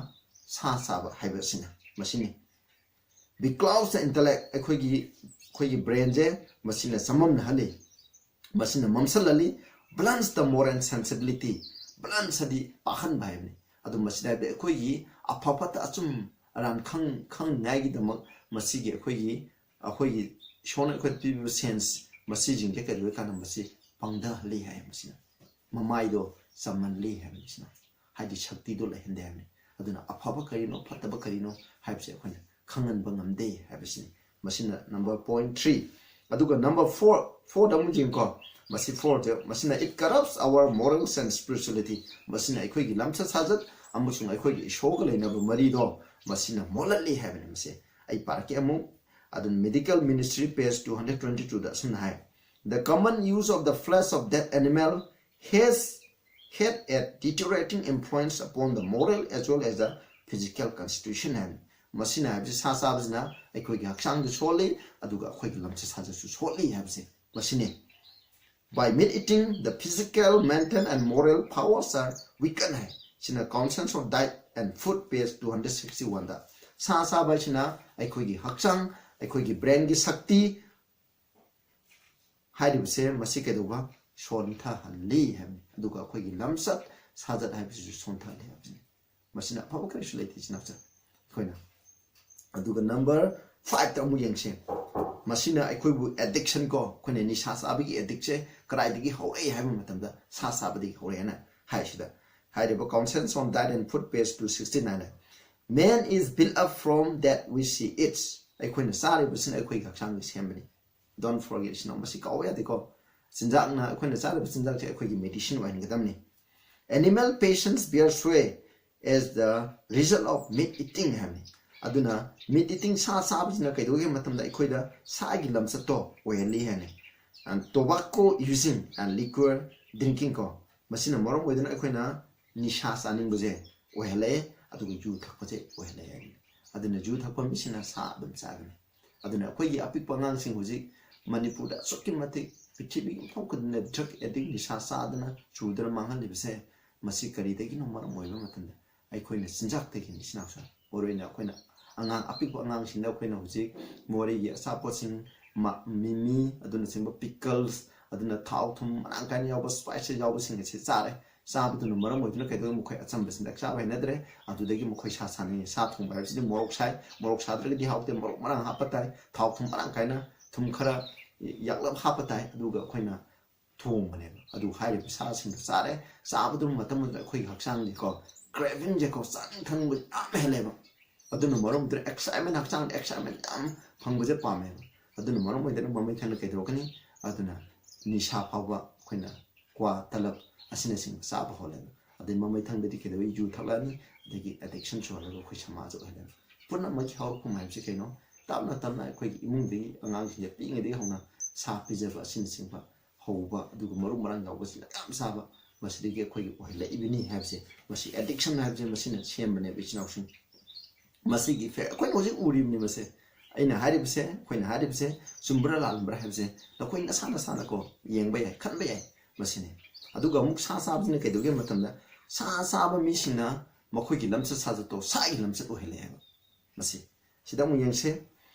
ꯁꯥ ꯆꯥꯕ ꯍꯥꯏꯕꯁꯤꯅ ꯃꯁꯤꯅꯤ꯫ Beclouds the intellect, ꯑꯩꯈꯣꯏꯒꯤ ꯑꯩꯈꯣꯏꯒꯤ brainꯁꯦ ꯃꯁꯤꯅ ꯆꯃꯝꯅꯍꯜꯂꯤ, ꯃꯁꯤꯅ ꯃꯝꯁꯜꯍꯜꯂꯤ꯫ Blunts the moral sensibility, blunts ꯍꯥꯏꯗꯤ ꯄꯥꯛꯍꯟꯕ ꯍꯥꯏꯕꯅꯤ꯫ ꯑꯗꯨ ꯃꯁꯤꯗ ꯍꯥꯏꯕꯗꯤ ꯑꯩꯈꯣꯏꯒꯤ ꯑꯐ ꯐꯠꯇ ꯑꯆꯨꯝ ꯑꯔꯥꯟ ꯈꯪ ꯈꯪꯅꯤꯡꯉꯥꯏꯒꯤꯗꯃꯛ ꯃꯁꯤꯒꯤ ꯑꯩꯈꯣꯏꯒꯤ ꯑꯩꯈꯣꯏꯒꯤ ꯏꯁꯣꯔꯅ ꯑꯩꯈꯣꯏꯗ ꯄꯤꯕꯤꯕ sense ꯃꯁꯤꯁꯤꯡꯁꯦ ꯀꯩꯗꯧꯋꯦ ꯀꯥꯟꯗ ꯃꯁꯤ ꯄꯪꯊꯍꯜꯂꯤ ꯍꯥꯏ, ꯃꯁꯤꯅ ꯃꯃꯥꯏꯗꯣ ꯆꯝꯍꯜꯂꯤ ꯍꯥꯏꯕꯅꯤ꯫ ꯁꯤꯅ ꯍꯥꯏꯗꯤ ꯁꯛꯇꯤꯗꯣ ꯂꯩꯍꯟꯗꯦ ꯍꯥꯏꯕꯅꯤ꯫ ꯑꯗꯨꯅ ꯑꯐꯕ ꯀꯔꯤꯅꯣ ꯐꯠꯇꯕ ꯀꯔꯤꯅꯣ ꯍꯥꯏꯕꯁꯦ ꯑꯩꯈꯣꯏꯅ ꯈꯪꯍꯟꯕ ꯉꯝꯗꯦ ꯍꯥꯏꯕꯁꯤꯅꯤ꯫ ꯃꯁꯤꯅ number point three꯫ ꯑꯗꯨꯒ number four, fourꯗ ꯑꯃꯨꯛ ꯌꯦꯡꯉꯨꯀꯣ꯫ ꯃꯁꯤ fourꯁꯦ, ꯃꯁꯤꯅ it corrupts our morals and spirituality, ꯃꯁꯤꯅ ꯑꯩꯈꯣꯏꯒꯤ ꯂꯝꯆꯠ ꯁꯥꯖꯠ ꯑꯃꯁꯨꯡ ꯑꯩꯈꯣꯏꯒꯤ ꯏꯁꯣꯔꯒ ꯂꯩꯅꯕ ꯃꯔꯤꯗꯣ ꯃꯁꯤꯅ ꯃꯣꯠꯍꯜꯂꯤ ꯍꯥꯏꯕꯅꯤ꯫ ꯃꯁꯤ ꯑꯩ ꯄꯥꯔꯛꯀꯦ ꯑꯃꯨꯛ꯫ ꯑꯗꯨꯅ Medical Ministry page two hundred twenty twoꯗ ꯑꯁꯨꯝꯅ ꯍꯥꯏ: "The common use of the flesh of dead animal has had a deteriorating influence upon the moral as well as the physical constitution" ꯍꯥꯏꯕꯅꯤ꯫ ꯃꯁꯤꯅ ꯍꯥꯏꯕꯁꯤ ꯁꯥ ꯆꯥꯕꯁꯤꯅ ꯑꯩꯈꯣꯏꯒꯤ ꯍꯛꯆꯥꯡꯁꯨ ꯁꯣꯜꯂꯤ, ꯑꯗꯨꯒ ꯑꯩꯈꯣꯏꯒꯤ ꯂꯝꯆꯠ ꯁꯥꯖꯠꯁꯨ ꯁꯣꯜꯂꯤ ꯍꯥꯏꯕꯁꯦ ꯃꯁꯤꯅꯤ꯫ "By meat eating, the physical, mental and moral powers are weakened" ꯍꯥꯏ꯫ ꯁꯤꯅ Councils on Diet and Food page two hundred sixty oneꯗ꯫ ꯁꯥ ꯆꯥꯕ ꯍꯥꯏꯁꯤꯅ ꯑꯩꯈꯣꯏꯒꯤ ꯍꯛꯆꯥꯡ, ꯑꯩꯈꯣꯏꯒꯤ brainꯒꯤ ꯁꯛꯇꯤ ꯍꯥꯏꯔꯤꯕꯁꯦ ꯃꯁꯤ ꯀꯩꯗꯧꯕ? ꯁꯣꯟꯊꯍꯜꯂꯤ ꯍꯥꯏꯕꯅꯤ꯫ ꯑꯗꯨꯒ ꯑꯩꯈꯣꯏꯒꯤ ꯂꯝꯆꯠ ꯁꯥꯖꯠ ꯍꯥꯏꯕꯁꯤꯁꯨ ꯁꯣꯟꯊꯍꯜꯂꯤ ꯍꯥꯏꯕꯁꯤꯅꯤ꯫ ꯃꯁꯤꯅ ꯑꯐꯕ ꯀꯔꯤꯁꯨ ꯂꯩꯇꯦ ꯏꯆꯤꯟ ꯏꯅꯥꯎꯁꯦ ꯑꯩꯈꯣꯏꯅ꯫ ꯑꯗꯨꯒ number fiveꯇ ꯑꯃꯨꯛ ꯌꯦꯡꯁꯦ꯫ ꯃꯁꯤꯅ ꯑꯩꯈꯣꯏꯕꯨ addiction ꯀꯣ, ꯑꯩꯈꯣꯏꯅ ꯅꯤꯁꯥ ꯆꯥꯕꯒꯤ addictꯁꯦ ꯀꯗꯥꯏꯗꯒꯤ ꯍꯧꯔꯛꯏ ꯍꯥꯏꯕ ꯃꯇꯝꯗ ꯁꯥ ꯆꯥꯕꯗꯒꯤ ꯍꯧꯔꯛꯑꯦꯅ ꯍꯥꯏꯁꯤꯗ ꯍꯥꯏꯔꯤꯕ Councils on Diet and Food page two sixty nine꯫ "Man is built up from that which he eats." ꯑꯩꯈꯣꯏꯅ ꯆꯥꯔꯤꯕꯁꯤꯅ ꯑꯩꯈꯣꯏꯒꯤ ꯍꯛꯆꯥꯡꯁꯦ ꯁꯦꯝꯕꯅꯤ꯫ Don't forget, ꯏꯆꯤꯟ ꯏꯅꯥꯎ, ꯃꯁꯤ ꯀꯥꯎꯕ ꯌꯥꯗꯦꯀꯣ꯫ ꯆꯤꯟꯖꯥꯛꯅ, ꯑꯩꯈꯣꯏꯅ ꯆꯥꯔꯤꯕ ꯆꯤꯟꯖꯥꯛꯁꯦ ꯑꯩꯈꯣꯏꯒꯤ medicine ꯑꯣꯏꯍꯟꯒꯗꯕꯅꯤ꯫ "Animal patients bear sway as the result of meat eating" ꯍꯥꯏꯕꯅꯤ꯫ ꯑꯗꯨꯅ meat eating, ꯁꯥ ꯆꯥꯕꯁꯤꯅ ꯀꯩꯗꯧꯒꯦ ꯃꯇꯝꯗ ꯑꯩꯈꯣꯏꯗ ꯁꯥꯒꯤ ꯂꯝꯆꯠꯇꯣ ꯑꯣꯏꯍꯜꯂꯤ ꯍꯥꯏꯅꯤ꯫ And tobacco using and liquor drinking ꯀꯣ, ꯃꯁꯤꯅ ꯃꯔꯝ ꯑꯣꯏꯗꯨꯅ ꯑꯩꯈꯣꯏꯅ ꯅꯤꯁꯥ ꯆꯥꯅꯤꯡꯕꯁꯦ ꯑꯣꯏꯍꯜꯂꯛꯑꯦ, ꯑꯗꯨꯒ ꯌꯨ ꯊꯛꯄꯁꯦ ꯑꯣꯏꯍꯜꯂꯛꯑꯦ ꯍꯥꯏꯅꯤ꯫ ꯑꯗꯨꯅ ꯌꯨ ꯊꯛꯄ ꯃꯤꯁꯤꯅ ꯁꯥ ꯑꯗꯨꯝ ꯆꯥꯒꯅꯤ꯫ ꯑꯗꯨꯅ ꯑꯩꯈꯣꯏꯒꯤ ꯑꯄꯤꯛꯄ ꯑꯉꯥꯡꯁꯤꯡ ꯍꯧꯖꯤꯛ ꯃꯅꯤꯄꯨꯔꯗ ꯑꯁꯨꯛꯀꯤ ꯃꯇꯤꯛ ꯄ꯭ꯔꯤꯊꯤꯕꯤꯒꯤ ꯃꯐꯝ ꯈꯨꯗꯤꯡꯗ drug addict, ꯅꯤꯁꯥ ꯆꯥꯗꯅ ꯆꯨꯗꯅ ꯃꯥꯡꯍꯜꯂꯤꯕꯁꯦ ꯃꯁꯤ ꯀꯔꯤꯗꯒꯤꯅꯣ ꯃꯔꯝ ꯑꯣꯏꯕ ꯃꯇꯝꯗ ꯑꯩꯈꯣꯏꯅ ꯆꯤꯟꯖꯥꯛꯇꯒꯤꯅꯤ꯫ ꯏꯆꯤꯟ ꯏꯅꯥꯎꯁꯦ, ꯃꯔꯨꯑꯣꯏꯅ ꯑꯩꯈꯣꯏꯅ ꯑꯉꯥꯡ ꯑꯄꯤꯛꯄ ꯑꯉꯥꯡꯁꯤꯡꯗ ꯑꯩꯈꯣꯏꯅ ꯍꯧꯖꯤꯛ ꯃꯣꯔꯦꯒꯤ ꯑꯆꯥꯄꯣꯠꯁꯤꯡ, ꯃ-, ꯃꯤꯃꯤ, ꯑꯗꯨꯅꯆꯤꯡꯕ pickles, ꯑꯗꯨꯅ ꯊꯥꯎ ꯊꯨꯝ ꯃꯔꯥꯡ ꯀꯥꯏꯅ ꯌꯥꯎꯕ spices ꯌꯥꯎꯕꯁꯤꯡ ꯑꯁꯤ ꯆꯥꯔꯦ꯫ ꯆꯥꯕꯗꯨꯅ ꯃꯔꯝ ꯑꯣꯏꯗꯨꯅ ꯀꯩꯗꯧꯋꯤ, ꯃꯈꯣꯏ ꯑꯆꯝꯕꯁꯤꯡꯗ ꯆꯥꯕ ꯍꯩꯅꯗ꯭ꯔꯦ꯫ ꯑꯗꯨꯗꯒꯤ ꯃꯈꯣꯏ ꯁꯥ ꯁꯥꯅꯤꯡꯉꯤ꯫ ꯁꯥ ꯊꯣꯡꯕ ꯍꯥꯏꯕꯁꯤꯗꯤ ꯃꯣꯔꯣꯛ ꯁꯥꯏ, ꯃꯣꯔꯣꯛ ꯁꯥꯗ꯭ꯔꯒꯗꯤ ꯍꯥꯎꯇꯦ, ꯃꯣꯔꯣꯛ ꯃꯔꯥꯡ ꯍꯥꯞꯄ ꯇꯥꯏ, ꯊꯥꯎ ꯊꯨꯝ ꯃꯔꯥꯡ ꯀꯥꯏꯅ, ꯊꯨꯝ ꯈꯔ ꯌꯥꯛꯂꯞ ꯍꯥꯞꯄ ꯇꯥꯏ, ꯑꯗꯨꯒ ꯑꯩꯈꯣꯏꯅ ꯊꯣꯡꯕꯅꯦꯕ꯫ ꯑꯗꯨ ꯍꯥꯏꯔꯤꯕ ꯁꯥꯁꯤꯡꯗꯣ ꯆꯥꯔꯦ꯫ ꯆꯥꯕꯗꯨ ꯃꯇꯝ ꯑꯃꯗ ꯑꯩꯈꯣꯏꯒꯤ ꯍꯛꯆꯥꯡꯁꯦꯀꯣ, cravingꯁꯦꯀꯣ, ꯆꯥꯅꯤꯡ ꯊꯛꯅꯤꯡꯕ ꯌꯥꯝ ꯍꯦꯜꯂꯦꯕ꯫ ꯑꯗꯨꯅ ꯃꯔꯝ ꯑꯣꯏꯗꯨꯅ excitement, ꯍꯛꯆꯥꯡꯗ excitement ꯌꯥꯝ ꯐꯪꯕꯁꯦ ꯄꯥꯝꯃꯦꯕ꯫ ꯑꯗꯨꯅ ꯃꯔꯝ ꯑꯣꯏꯗꯨꯅ ꯃꯃꯩ ꯊꯪꯅ ꯀꯩꯗꯧꯔꯛꯀꯅꯤ? ꯑꯗꯨꯅ ꯅꯤꯁꯥ ꯐꯥꯎꯕ ꯑꯩꯈꯣꯏꯅ ꯀ꯭ꯋꯥ, ꯇꯂꯕ ꯑꯁꯤꯅꯆꯤꯡꯕ ꯆꯥꯕ ꯍꯧꯔꯦꯕ꯫ ꯑꯗꯩ ꯃꯃꯩ ꯊꯪꯗꯗꯤ ꯀꯩꯗꯧꯋꯤ? ꯌꯨ ꯊꯛꯂꯛꯑꯅꯤ, ꯑꯗꯒꯤ addiction ꯆꯨꯍꯜꯂꯒ ꯑꯩꯈꯣꯏ ꯁꯃꯥꯖ ꯑꯣꯏꯍꯜꯂꯦꯕ꯫ ꯄꯨꯝꯅꯃꯛꯀꯤ ꯍꯧꯔꯛꯐꯝ ꯍꯥꯏꯕꯁꯤ ꯀꯩꯅꯣ? ꯇꯞꯅ ꯇꯞꯅ ꯑꯩꯈꯣꯏꯒꯤ ꯏꯃꯨꯡꯗꯒꯤ ꯑꯉꯥꯡꯁꯤꯡꯁꯦ ꯄꯤꯛꯏꯉꯩꯗꯒꯤ ꯍꯧꯅ ꯁꯥ ꯄꯤꯖꯕ ꯑꯁꯤꯅꯆꯤꯡꯕ ꯍꯧꯕ, ꯑꯗꯨꯒ ꯃꯔꯨ ꯃꯔꯥꯡ ꯌꯥꯎꯕꯁꯤꯅ ꯌꯥꯝ ꯆꯥꯕ, ꯃꯁꯤꯗꯒꯤ ꯑꯩꯈꯣꯏꯒꯤ ꯑꯣꯏꯍꯜꯂꯛꯏꯕꯅꯤ ꯍꯥꯏꯕꯁꯦ, ꯃꯁꯤ addiction ꯍꯥꯏꯕꯁꯦ ꯃꯁꯤꯅ ꯁꯦꯝꯕꯅꯦꯕ, ꯏꯆꯤꯟ ꯏꯅꯥꯎꯁꯤꯡ꯫ ꯃꯁꯤꯒꯤ effect ꯑꯩꯈꯣꯏꯅ ꯍꯧꯖꯤꯛ ꯎꯔꯤꯕꯅꯤ ꯃꯁꯦ꯫ ꯑꯩꯅ ꯍꯥꯏꯔꯤꯕꯁꯦ, ꯑꯩꯈꯣꯏꯅ ꯍꯥꯏꯔꯤꯕꯁꯦ ꯆꯨꯝꯕ꯭ꯔꯥ ꯂꯥꯟꯕ꯭ꯔꯥ ꯍꯥꯏꯕꯁꯦ ꯅꯈꯣꯏ ꯅꯁꯥ ꯅꯁꯥꯅꯀꯣ ꯌꯦꯡꯕ ꯌꯥꯏ, ꯈꯟꯕ ꯌꯥꯏ꯫ ꯃꯁꯤꯅꯤ꯫ ꯑꯗꯨꯒ ꯑꯃꯨꯛ ꯁꯥ ꯆꯥꯕꯁꯤꯅ ꯀꯩꯗꯧꯒꯦ ꯍꯥꯏꯕ ꯃꯇꯝꯗ, ꯁꯥ ꯆꯥꯕ ꯃꯤꯁꯤꯡꯅ ꯃꯈꯣꯏꯒꯤ ꯂꯝꯆꯠ ꯁꯥꯖꯠꯇꯣ ꯁꯥꯒꯤ ꯂꯝꯆꯠ ꯑꯣꯏꯍꯜꯂꯦ ꯍꯥꯏꯕ꯫ ꯃꯁꯤ ꯁꯤꯗ ꯑꯃꯨꯛ ꯌꯦꯡꯁꯦ꯫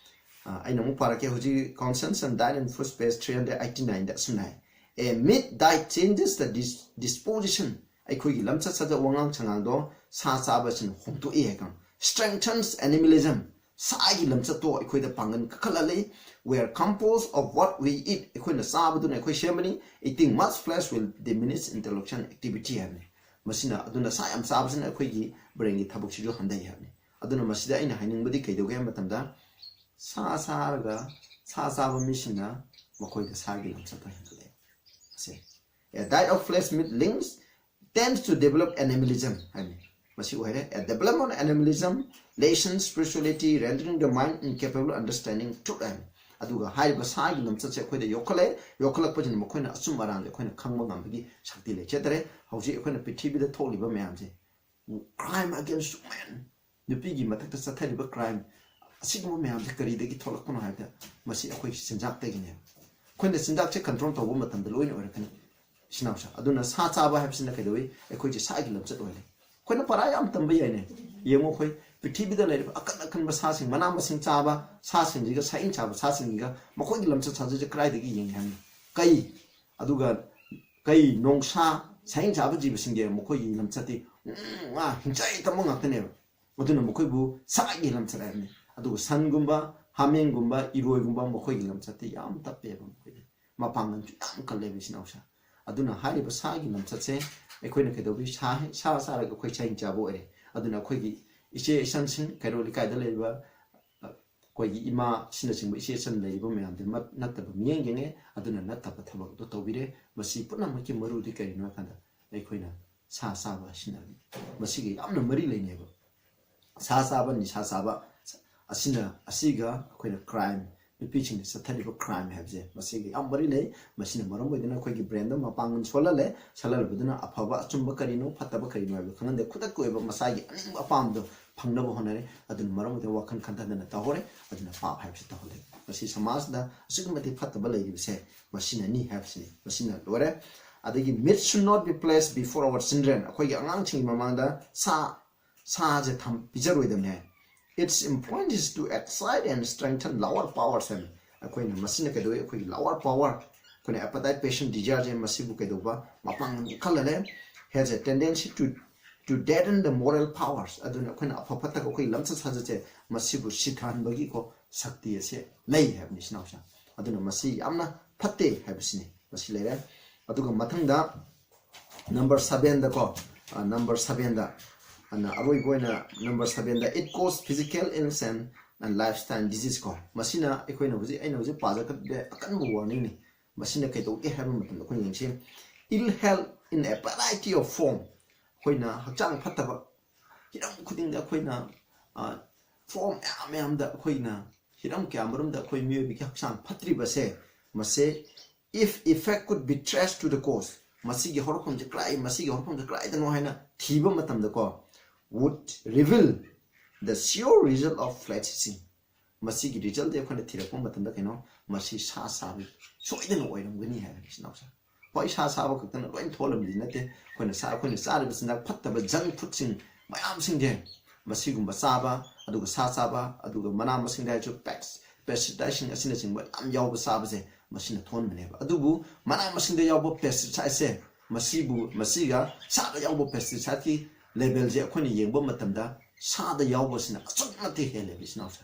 ꯑ, ꯑꯩꯅ ꯑꯃꯨꯛ ꯄꯥꯔꯛꯀꯦ ꯍꯧꯖꯤꯛ Conscience and Diet and Foods page three hundred eighty nineꯗ ꯑꯁꯨꯝꯅ ꯍꯥꯏ: "A meat diet changes the dis-, disposition." ꯑꯩꯈꯣꯏꯒꯤ ꯂꯝꯆꯠ ꯁꯥꯖꯠ, ꯋꯥꯉꯥꯡ ꯁꯉꯥꯡꯗꯣ ꯁꯥ ꯆꯥꯕꯁꯤꯅ ꯍꯣꯡꯗꯣꯛꯏ ꯍꯥꯏ ꯈꯪ꯫ "Strengthens animalism." ꯁꯥꯒꯤ ꯂꯝꯆꯠꯇꯣ ꯑꯩꯈꯣꯏꯗ ꯄꯥꯡꯒꯜ ꯀꯟꯈꯠꯍꯜꯂꯤ꯫ "We are composed of what we eat." ꯑꯩꯈꯣꯏꯅ ꯆꯥꯕꯗꯨꯅ ꯑꯩꯈꯣꯏ ꯁꯦꯝꯕꯅꯤ꯫ "Eating much flesh will diminish intellectual activity" ꯍꯥꯏꯕꯅꯤ꯫ ꯃꯁꯤꯅ, ꯑꯗꯨꯅ ꯁꯥ ꯌꯥꯝ ꯆꯥꯕꯁꯤꯅ ꯑꯩꯈꯣꯏꯒꯤ brainꯒꯤ ꯊꯕꯛꯁꯤꯁꯨ ꯍꯟꯊꯩ ꯍꯥꯏꯕꯅꯤ꯫ ꯑꯗꯨꯅ ꯃꯁꯤꯗ ꯑꯩꯅ ꯍꯥꯏꯅꯤꯡꯕꯗꯤ ꯀꯩꯗꯧꯒꯦ ꯍꯥꯏꯕ ꯃꯇꯝꯗ, ꯁꯥ ꯆꯥꯔꯒ, ꯁꯥ ꯆꯥꯕ ꯃꯤꯁꯤꯡꯅ ꯃꯈꯣꯏꯗ ꯁꯥꯒꯤ ꯂꯝꯆꯠꯇꯣ ꯍꯦꯟꯒꯠꯂꯛꯑꯦ꯫ ꯑꯁꯦ, "A diet of flesh meat links tends to develop animalism" ꯍꯥꯏꯕꯅꯤ꯫ ꯃꯁꯤ ꯑꯣꯏꯔꯦ, "A development animalism, lessons, spirituality, rendering the mind incapable understanding truth" ꯍꯥꯏꯕꯅꯤ꯫ ꯑꯗꯨꯒ ꯍꯥꯏꯔꯤꯕ ꯁꯥꯒꯤ ꯂꯝꯆꯠꯁꯦ ꯑꯩꯈꯣꯏꯗ ꯌꯣꯛꯈꯠꯂꯦ꯫ ꯌꯣꯛꯈꯠꯂꯛꯄꯁꯤꯅ ꯃꯈꯣꯏꯅ ꯑꯆꯨꯝ ꯑꯔꯥꯟꯁꯦ ꯑꯩꯈꯣꯏꯅ ꯈꯪꯕ ꯉꯝꯕꯒꯤ ꯁꯛꯇꯤ ꯂꯩꯖꯗ꯭ꯔꯦ꯫ ꯍꯧꯖꯤꯛ ꯑꯩꯈꯣꯏꯅ ꯄ꯭ꯔꯤꯊꯤꯕꯤꯗ ꯊꯣꯛꯂꯤꯕ ꯃꯌꯥꯝꯁꯦ, crime against women, ꯅꯨꯄꯤꯒꯤ ꯃꯊꯛꯇ ꯆꯠꯊꯔꯤꯕ crime, ꯑꯁꯤꯒꯨꯝꯕ ꯃꯌꯥꯝꯁꯦ ꯀꯔꯤꯗꯒꯤ ꯊꯣꯛꯂꯛꯄꯅꯣ ꯍꯥꯏꯕꯗ, ꯃꯁꯤ ꯑꯩꯈꯣꯏꯒꯤ ꯆꯤꯟꯖꯥꯛꯇꯒꯤꯅꯦꯕ꯫ ꯑꯩꯈꯣꯏꯅ ꯆꯤꯟꯖꯥꯛꯁꯦ control ꯇꯧꯕ ꯃꯇꯝꯗ ꯂꯣꯏꯅ ꯑꯣꯏꯔꯛꯀꯅꯤ, ꯏꯆꯤꯟ ꯏꯅꯥꯎꯁꯦ꯫ ꯑꯗꯨꯅ ꯁꯥ ꯆꯥꯕ ꯍꯥꯏꯕꯁꯤꯅ ꯀꯩꯗꯧꯏ? ꯑꯩꯈꯣꯏꯁꯦ ꯁꯥꯒꯤ ꯂꯝꯆꯠ ꯑꯣꯏꯍꯜꯂꯤ꯫ ꯑꯩꯈꯣꯏꯅ ꯄꯔꯥ ꯌꯥꯝ ꯇꯝꯕ ꯌꯥꯏꯅꯦ꯫ ꯌꯦꯡꯉꯣ, ꯑꯩꯈꯣꯏ ꯄ꯭ꯔꯤꯊꯤꯕꯤꯗ ꯂꯩꯔꯤꯕ ꯑꯀꯟ ꯑꯀꯟꯕ ꯁꯥꯁꯤꯡ, ꯃꯅꯥ ꯃꯁꯤꯡ ꯆꯥꯕ ꯁꯥꯁꯤꯡꯁꯤꯒ, ꯁꯥꯍꯤꯡ ꯆꯥꯕ ꯁꯥꯁꯤꯡꯁꯤꯒ ꯃꯈꯣꯏꯒꯤ ꯂꯝꯆꯠ ꯁꯥꯖꯠꯁꯦ ꯀꯗꯥꯏꯗꯒꯤ ꯌꯦꯡꯒꯦ ꯍꯥꯏꯕꯅꯤ? ꯀꯩ, ꯑꯗꯨꯒ ꯀꯩ, ꯅꯣꯡꯁꯥ, ꯁꯥꯍꯤꯡ ꯆꯥꯕ ꯖꯤꯕꯁꯤꯡꯁꯦ ꯃꯈꯣꯏꯒꯤ ꯂꯝꯆꯠꯇꯤ, ꯎꯝ, ꯉꯥ, ꯍꯤꯡꯆꯥꯏ ꯇꯝꯕ ꯉꯥꯛꯇꯅꯦꯕ꯫ ꯑꯗꯨꯅ ꯃꯈꯣꯏꯕꯨ ꯁꯥꯒꯤ ꯂꯝꯆꯠ ꯍꯥꯏꯕꯅꯤ꯫ ꯑꯗꯨꯒ ꯁꯟꯒꯨꯝꯕ, ꯍꯥꯃꯦꯡꯒꯨꯝꯕ, ꯏꯔꯣꯏꯒꯨꯝꯕ ꯃꯈꯣꯏꯒꯤ ꯂꯝꯆꯠꯇꯤ ꯌꯥꯝ ꯇꯞꯄꯦꯕ꯫ ꯃꯈꯣꯏꯗꯤ ꯃꯄꯥꯡꯒꯜꯁꯨ ꯌꯥꯝ ꯀꯜꯂꯦꯕ ꯏꯆꯤꯟ ꯏꯅꯥꯎꯁꯦ꯫ ꯑꯗꯨꯅ ꯍꯥꯏꯔꯤꯕ ꯁꯥꯒꯤ ꯂꯝꯆꯠꯁꯦ ꯑꯩꯈꯣꯏꯅ ꯀꯩꯗꯧꯕꯤ ꯁꯥ, ꯁꯥ ꯆꯥꯔꯒ ꯑꯩꯈꯣꯏ ꯁꯥꯍꯤꯡ ꯆꯥꯕ ꯑꯣꯏꯔꯦ꯫ ꯑꯗꯨꯅ ꯑꯩꯈꯣꯏꯒꯤ ꯏꯆꯦ ꯏꯆꯟꯁꯤꯡ, ꯀꯩꯔꯣꯜ ꯂꯩꯀꯥꯏꯗ ꯂꯩꯔꯤꯕ, ꯑ, ꯑꯩꯈꯣꯏꯒꯤ ꯏꯃꯥ ꯑꯁꯤꯅꯆꯤꯡꯕ ꯏꯆꯦ ꯏꯆꯟ ꯂꯩꯔꯤꯕ ꯃꯌꯥꯝꯗꯤ ꯃꯠ-, ꯅꯠꯇꯕ ꯃꯤꯠꯌꯦꯡ ꯌꯦꯡꯉꯦ꯫ ꯑꯗꯨꯅ ꯅꯠꯇꯕ ꯊꯕꯛꯇꯣ ꯇꯧꯕꯤꯔꯦ꯫ ꯃꯁꯤ ꯄꯨꯝꯅꯃꯛꯀꯤ ꯃꯔꯨꯗꯤ ꯀꯔꯤꯅꯣ ꯍꯥꯏ ꯀꯥꯟꯗ ꯑꯩꯈꯣꯏꯅ ꯁꯥ ꯆꯥꯕ ꯑꯁꯤꯅ ꯃꯁꯤꯒ ꯌꯥꯝꯅ ꯃꯔꯤ ꯂꯩꯅꯩꯕ꯫ ꯁꯥ ꯆꯥꯕ, ꯅꯤꯁꯥ ꯆꯥꯕ ꯑꯁꯤꯅ, ꯑꯁꯤꯒ ꯑꯩꯈꯣꯏꯅ ꯀ꯭ꯔꯥꯏꯝ, ꯅꯨꯄꯤꯁꯤꯡꯅ ꯆꯠꯊꯔꯤꯕ ꯀ꯭ꯔꯥꯏꯝ ꯍꯥꯏꯕꯁꯦ ꯃꯁꯤꯒ ꯌꯥꯝ ꯃꯔꯤ ꯂꯩ꯫ ꯃꯁꯤꯅ ꯃꯔꯝ ꯑꯣꯏꯗꯨꯅ ꯑꯩꯈꯣꯏꯒꯤ ꯕ꯭ꯔꯦꯟꯗ ꯃꯄꯥꯡꯒꯜ ꯁꯣꯜꯍꯜꯂꯦ꯫ ꯁꯣꯜꯍꯜꯂꯕꯗꯨꯅ ꯑꯐꯕ ꯑꯆꯨꯝꯕ ꯀꯔꯤꯅꯣ, ꯐꯠꯇꯕ ꯀꯔꯤꯅꯣ ꯍꯥꯏꯕꯗꯣ ꯈꯪꯍꯟꯗꯦ꯫ ꯈꯨꯗꯛꯀꯤ ꯑꯣꯏꯕ ꯃꯁꯥꯒꯤ ꯑꯅꯤꯡꯕ ꯑꯄꯥꯝꯕꯗꯣ ꯐꯪꯅꯕ ꯍꯣꯠꯅꯔꯦ꯫ ꯑꯗꯨꯅ ꯃꯔꯝ ꯑꯣꯏꯗꯨꯅ ꯋꯥꯈꯜ ꯈꯟꯊꯗꯅ ꯇꯧꯍꯧꯔꯦ꯫ ꯑꯗꯨꯅ ꯄꯥꯞ ꯍꯥꯏꯕꯁꯤ ꯇꯧꯍꯜꯂꯦ꯫ ꯃꯁꯤ ꯁꯃꯥꯖꯗ ꯑꯁꯨꯛꯀꯤ ꯃꯇꯤꯛ ꯐꯠꯇꯕ ꯂꯩꯔꯤꯕꯁꯦ ꯃꯁꯤꯅꯅꯤ ꯍꯥꯏꯕꯁꯤꯅꯤ꯫ ꯃꯁꯤꯅ ꯂꯣꯏꯔꯦ꯫ ꯑꯗꯒꯤ, "Meat should not be placed before our children", ꯑꯩꯈꯣꯏꯒꯤ ꯑꯉꯥꯡꯁꯤꯡꯒꯤ ꯃꯃꯥꯡꯗ ꯁꯥ, ꯁꯥꯁꯦ ꯊꯝ-, ꯄꯤꯖꯔꯣꯏꯗꯕꯅꯦ꯫ "Its employment is to excite and strengthen lower powers" ꯍꯥꯏꯅ꯫ ꯑꯩꯈꯣꯏꯅ ꯃꯁꯤꯅ ꯀꯩꯗꯧꯋꯤ? ꯑꯩꯈꯣꯏꯒꯤ lower power, ꯑꯩꯈꯣꯏꯅ appetite, passion, desire ꯁꯦ ꯃꯁꯤꯕꯨ ꯀꯩꯗꯧꯕ? ꯃꯄꯥꯡꯒꯜ ꯀꯜꯍꯜꯂꯦ꯫ Has a tendency to, to deaden the moral powers꯫ ꯑꯗꯨꯅ ꯑꯩꯈꯣꯏꯅ ꯑꯐ ꯐꯠꯇꯒ ꯑꯩꯈꯣꯏꯒꯤ ꯂꯝꯆꯠ ꯁꯥꯖꯠꯁꯦ ꯃꯁꯤꯕꯨ ꯁꯤꯊꯍꯟꯕꯒꯤꯀꯣ ꯁꯛꯇꯤ ꯑꯁꯦ ꯂꯩ ꯍꯥꯏꯕꯅꯤ ꯏꯆꯤꯟ ꯏꯅꯥꯎꯁꯦ꯫ ꯑꯗꯨꯅ ꯃꯁꯤ ꯌꯥꯝꯅ ꯐꯠꯇꯦ ꯍꯥꯏꯕꯁꯤꯅꯤ꯫ ꯃꯁꯤ ꯂꯩꯔꯦ꯫ ꯑꯗꯨꯒ ꯃꯊꯪꯗ number seven ꯗꯀꯣ, number seven ꯗ, ꯑꯗꯨꯅ ꯑꯔꯣꯏꯕ ꯑꯣꯏꯅ number seven the, "It cause physical illness and, and lifestyle disease" ꯀꯣ꯫ ꯃꯁꯤꯅ ꯑꯩꯈꯣꯏꯅ ꯍꯧꯖꯤꯛ, ꯑꯩꯅ ꯍꯧꯖꯤꯛ ꯄꯥꯖꯈꯤꯕꯗ ꯑꯀꯟꯕ warning ꯅꯤ꯫ ꯃꯁꯤꯅ ꯀꯩꯗꯧꯒꯦ ꯍꯥꯏꯕ ꯃꯇꯝꯗ ꯑꯩꯈꯣꯏ ꯌꯦꯡꯁꯤ, "Ill health in a variety of form", ꯑꯩꯈꯣꯏꯅ ꯍꯛꯆꯥꯡ ꯐꯠꯇꯕ ꯍꯤꯔꯝ ꯈꯨꯗꯤꯡꯗ ꯑꯩꯈꯣꯏꯅ, ꯑ, form ꯃꯌꯥꯝ ꯃꯌꯥꯝꯗ ꯑꯩꯈꯣꯏꯅ ꯍꯤꯔꯝ ꯀꯌꯥ ꯃꯔꯨꯝꯗ ꯑꯩꯈꯣꯏ ꯃꯤꯑꯣꯏꯕꯒꯤ ꯍꯛꯆꯥꯡ ꯐꯠꯇ꯭ꯔꯤꯕꯁꯦ, ꯃꯁꯦ, "If effect could be traced to the cause", ꯃꯁꯤꯒꯤ ꯍꯧꯔꯛꯐꯝꯁꯦ ꯀꯗꯥꯏ, ꯃꯁꯤꯒꯤ ꯍꯧꯔꯛꯐꯝꯁꯦ ꯀꯗꯥꯏꯗꯅꯣ ꯍꯥꯏꯅ ꯊꯤꯕ ꯃꯇꯝꯗꯀꯣ, "would reveal the sure result of flat itching", ꯃꯁꯤꯒꯤ result ꯁꯦ ꯑꯩꯈꯣꯏꯅ ꯊꯤꯔꯛꯄ ꯃꯇꯝꯗ ꯀꯩꯅꯣ, ꯃꯁꯤ ꯁꯥ ꯆꯥꯕꯒꯤ ꯁꯣꯏꯗꯅ ꯑꯣꯏꯔꯝꯒꯅꯤ ꯍꯥꯏꯕꯅꯤ ꯏꯆꯤꯟ ꯏꯅꯥꯎꯁꯦ꯫ ꯍꯣꯏ, ꯁꯥ ꯆꯥꯕ ꯈꯛꯇꯅ ꯂꯣꯏꯅ ꯊꯣꯛꯍꯜꯂꯝꯕꯗꯤ ꯅꯠꯇꯦ꯫ ꯑꯩꯈꯣꯏꯅ ꯆꯥ-, ꯑꯩꯈꯣꯏꯅ ꯆꯥꯔꯤꯕ ꯆꯤꯟꯖꯥꯛ ꯐꯠꯇꯕ junk food ꯁꯤꯡ ꯃꯌꯥꯝꯁꯤꯡꯁꯦ, ꯃꯁꯤꯒꯨꯝꯕ ꯆꯥꯕ, ꯑꯗꯨꯒ ꯁꯥ ꯆꯥꯕ, ꯑꯗꯨꯒ ꯃꯅꯥ ꯃꯁꯤꯡꯗ ꯍꯥꯏꯔꯁꯨ ꯄꯦꯁ ꯄꯦꯁꯇꯤꯁꯥꯏꯗꯁꯤꯡ ꯑꯁꯤꯅꯆꯤꯡꯕ ꯌꯥꯝ ꯌꯥꯎꯕ ꯆꯥꯕꯁꯦ ꯃꯁꯤꯅ ꯊꯣꯛꯍꯟꯕꯅꯦꯕ꯫ ꯑꯗꯨꯕꯨ ꯃꯅꯥ ꯃꯁꯤꯡꯗ ꯌꯥꯎꯕ ꯄꯦꯁꯇꯤꯁꯥꯏꯗꯁꯦ, ꯃꯁꯤꯕꯨ ꯃꯁꯤꯒ ꯁꯥꯗ ꯌꯥꯎꯕ ꯄꯦꯁꯇꯤꯁꯥꯏꯗꯀꯤ ꯂꯦꯕꯦꯜꯁꯦ ꯑꯩꯈꯣꯏꯅ ꯌꯦꯡꯕ ꯃꯇꯝꯗ ꯁꯥꯗ ꯌꯥꯎꯕꯁꯤꯅ ꯑꯁꯨꯛꯀꯤ ꯃꯇꯤꯛ ꯍꯦꯜꯂꯦꯕ, ꯏꯆꯤꯟ ꯏꯅꯥꯎꯁꯦ꯫